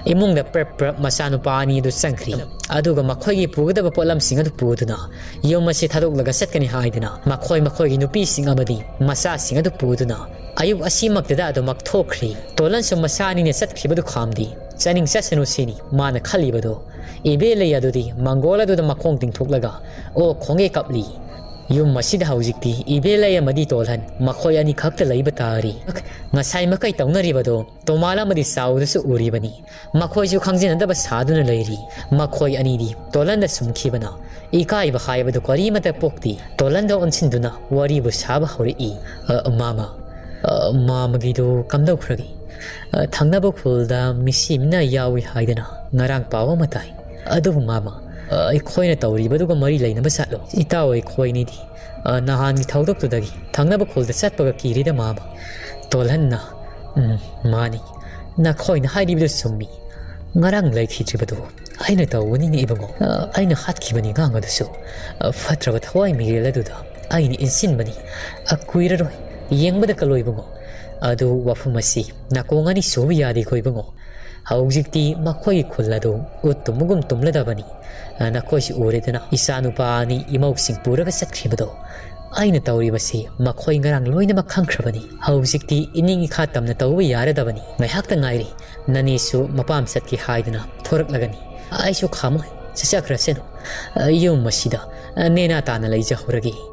ꯏꯃꯨꯡꯗ ꯄ꯭ꯔꯞ ꯄ꯭ꯔꯞ ꯃꯆꯥꯅꯨꯄꯥ ꯑꯅꯤ ꯑꯗꯨ ꯆꯪꯈ꯭ꯔꯤ꯫ ꯑꯗꯨꯒ ꯃꯈꯣꯏꯒꯤ ꯄꯨꯒꯗꯕ ꯄꯣꯠꯂꯝꯁꯤꯡ ꯑꯗꯨ ꯄꯨꯗꯨꯅ ꯌꯨꯝ ꯑꯁꯤ ꯊꯥꯗꯣꯛꯂꯒ ꯆꯠꯀꯅꯤ ꯍꯥꯏꯗꯨꯅ ꯃꯈꯣꯏ ꯃꯈꯣꯏꯒꯤ ꯅꯨꯄꯤꯁꯤꯡ ꯑꯃꯗꯤ ꯃꯆꯥꯁꯤꯡ ꯑꯗꯨ ꯄꯨꯗꯨꯅ ꯑꯌꯨꯛ ꯑꯁꯤꯃꯛꯇꯗ ꯑꯗꯨꯃꯛ ꯊꯣꯛꯈ꯭ꯔꯤ꯫ ꯇꯣꯂꯟꯁꯨ ꯃꯆꯥ ꯑꯅꯤꯅ ꯆꯠꯈ꯭ꯔꯤꯕꯗꯨ ꯈꯥꯝꯗꯦ꯫ ꯆꯠꯅꯤꯡ ꯆꯠꯁꯅꯨ ꯁꯤꯅꯤ ꯃꯥꯅ ꯈꯜꯂꯤꯕꯗꯨ꯫ ꯏꯕꯦꯂꯩ ꯑꯗꯨꯗꯤ ꯃꯪꯒꯣꯜ ꯑꯗꯨꯗ ꯃꯈꯣꯡ ꯇꯤꯡꯊꯣꯛꯂꯒ ꯑꯣꯛ ꯈꯣꯡꯒꯦ ꯀꯞꯂꯤ꯫ ꯌꯨꯝ ꯑꯁꯤꯗ ꯍꯧꯖꯤꯛꯇꯤ ꯏꯕꯦꯂꯩ ꯑꯃꯗꯤ ꯇꯣꯜꯍꯟ ꯃꯈꯣꯏ ꯑꯅꯤꯈꯛꯇ ꯂꯩꯕ ꯇꯥꯔꯤ꯫ ꯉꯁꯥꯏ ꯃꯈꯩ ꯇꯧꯅꯔꯤꯕꯗꯣ ꯇꯣꯃꯥꯜ ꯑꯃꯗꯤ ꯆꯥꯎꯗꯁꯨ ꯎꯔꯤꯕꯅꯤ꯫ ꯃꯈꯣꯏꯁꯨ ꯈꯪꯖꯤꯟꯅꯗꯕ ꯁꯥꯗꯨꯅ ꯂꯩꯔꯤ꯫ ꯃꯈꯣꯏ ꯑꯅꯤꯗꯤ ꯇꯣꯂꯟꯗ ꯁꯨꯝꯈꯤꯕꯅ ꯏꯀꯥꯏꯕ ꯍꯥꯏꯕꯗꯨ ꯀꯔꯤꯃꯠꯇ ꯄꯣꯛꯇꯦ꯫ ꯇꯣꯂꯟꯗ ꯑꯣꯟꯁꯤꯟꯗꯨꯅ ꯋꯥꯔꯤꯕꯨ ꯁꯥꯕ ꯍꯧꯔꯛꯏ꯫ "ꯑ, ꯃꯥꯃ, ꯑ, ꯃꯥꯃꯒꯤꯗꯨ ꯀꯝꯗꯧꯈ꯭ꯔꯒꯦ? ꯑ, ꯊꯪꯅꯕ ꯈꯨꯜꯗ ꯃꯤꯁꯤ ꯃꯤꯅ ꯌꯥꯎꯏ ꯍꯥꯏꯗꯅ ꯉꯔꯥꯡ ꯄꯥꯎ ꯑꯃ ꯇꯥꯏ꯫ ꯑꯗꯨꯕꯨ ꯃꯥꯃ, ꯑ, ꯑꯩꯈꯣꯏꯅ ꯇꯧꯔꯤꯕꯗꯨꯒ ꯃꯔꯤ ꯂꯩꯅꯕ ꯖꯥꯠꯂꯣ? ꯏꯇꯥꯎ ꯑꯩꯈꯣꯏꯅꯤꯗꯤ, ꯑ, ꯅꯍꯥꯟꯒꯤ ꯊꯧꯗꯣꯛꯇꯨꯗꯒꯤ ꯊꯪꯅꯕ ꯈꯨꯜꯗ ꯆꯠꯄꯒ ꯀꯤꯔꯦꯗ ꯃꯥꯃ꯫" ꯇꯣꯜꯍꯟꯅ, "ꯎꯝ, ꯃꯥꯅꯤ꯫ ꯅꯈꯣꯏꯅ ꯍꯥꯏꯔꯤꯕꯗꯨ ꯆꯨꯝꯃꯤ꯫ ꯉꯔꯥꯡ ꯂꯩꯈꯤꯗ꯭ꯔꯤꯕꯗꯨ ꯑꯩꯅ ꯇꯧꯕꯅꯤꯅꯦ ꯏꯕꯨꯡꯉꯣ꯫ ꯑ, ꯑꯩꯅ ꯍꯥꯠꯈꯤꯕꯅꯤ ꯑꯉꯥꯡ ꯑꯗꯨꯁꯨ꯫ ꯑ, ꯐꯠꯇ꯭ꯔꯕ ꯊꯋꯥꯏ ꯃꯤꯔꯦꯜ ꯑꯗꯨꯗ ꯑꯩꯅ ꯏꯟꯁꯤꯟꯕꯅꯤ꯫ ꯑ, ꯀꯨꯏꯔꯔꯣꯏ꯫ ꯌꯦꯡꯕꯗ ꯀꯜꯂꯣ ꯏꯕꯨꯡꯉꯣ꯫ ꯑꯗꯨ ꯋꯥꯐꯝ ꯑꯁꯤ ꯅꯥꯀꯣꯡ ꯑꯅꯤ ꯁꯨꯕ ꯌꯥꯗꯦꯀꯣ ꯏꯕꯨꯡꯉꯣ꯫ ꯍꯧꯖꯤꯛꯇꯤ ꯃꯈꯣꯏꯒꯤ ꯈꯨꯜ ꯑꯗꯨ ꯎꯠ ꯇꯨꯝꯕꯒꯨꯝ ꯇꯨꯝꯂꯗꯕꯅꯤ꯫ ꯑ, ꯅꯈꯣꯏꯁꯨ ꯎꯔꯦꯗꯅ, ꯏꯆꯥꯅꯨꯄꯥ ꯑꯅꯤ ꯏꯃꯧꯁꯤꯡ ꯄꯨꯔꯒ ꯆꯠꯈ꯭ꯔꯤꯕꯗꯣ꯫ ꯑꯩꯅ ꯇꯧꯔꯤꯕꯁꯤ ꯃꯈꯣꯏ ꯉꯔꯥꯡ ꯂꯣꯏꯅꯃꯛ ꯈꯪꯈ꯭ꯔꯕꯅꯤ꯫ ꯍꯧꯖꯤꯛꯇꯤ ꯏꯅꯤꯡ ꯏꯈꯥ ꯇꯝꯅ ꯇꯧꯕ ꯌꯥꯔꯗꯕꯅꯤ꯫ ꯉꯥꯏꯍꯥꯛꯇ ꯉꯥꯏꯔꯤ꯫ ꯅꯅꯦꯁꯨ ꯃꯄꯥꯝ ꯆꯠꯀꯦ ꯍꯥꯏꯗꯨꯅ ꯊꯣꯔꯛꯂꯒꯅꯤ꯫ ꯑꯩꯁꯨ ꯈꯥꯝꯃꯣꯏ꯫ ꯆꯠꯆꯈ꯭ꯔꯁꯅꯨ꯫ ꯑ, ꯌꯨꯝ ꯑꯁꯤꯗ, ꯑ, ꯅꯦꯅꯥ ꯇꯥꯅ ꯂꯩꯖꯍꯧꯔꯒꯦ꯫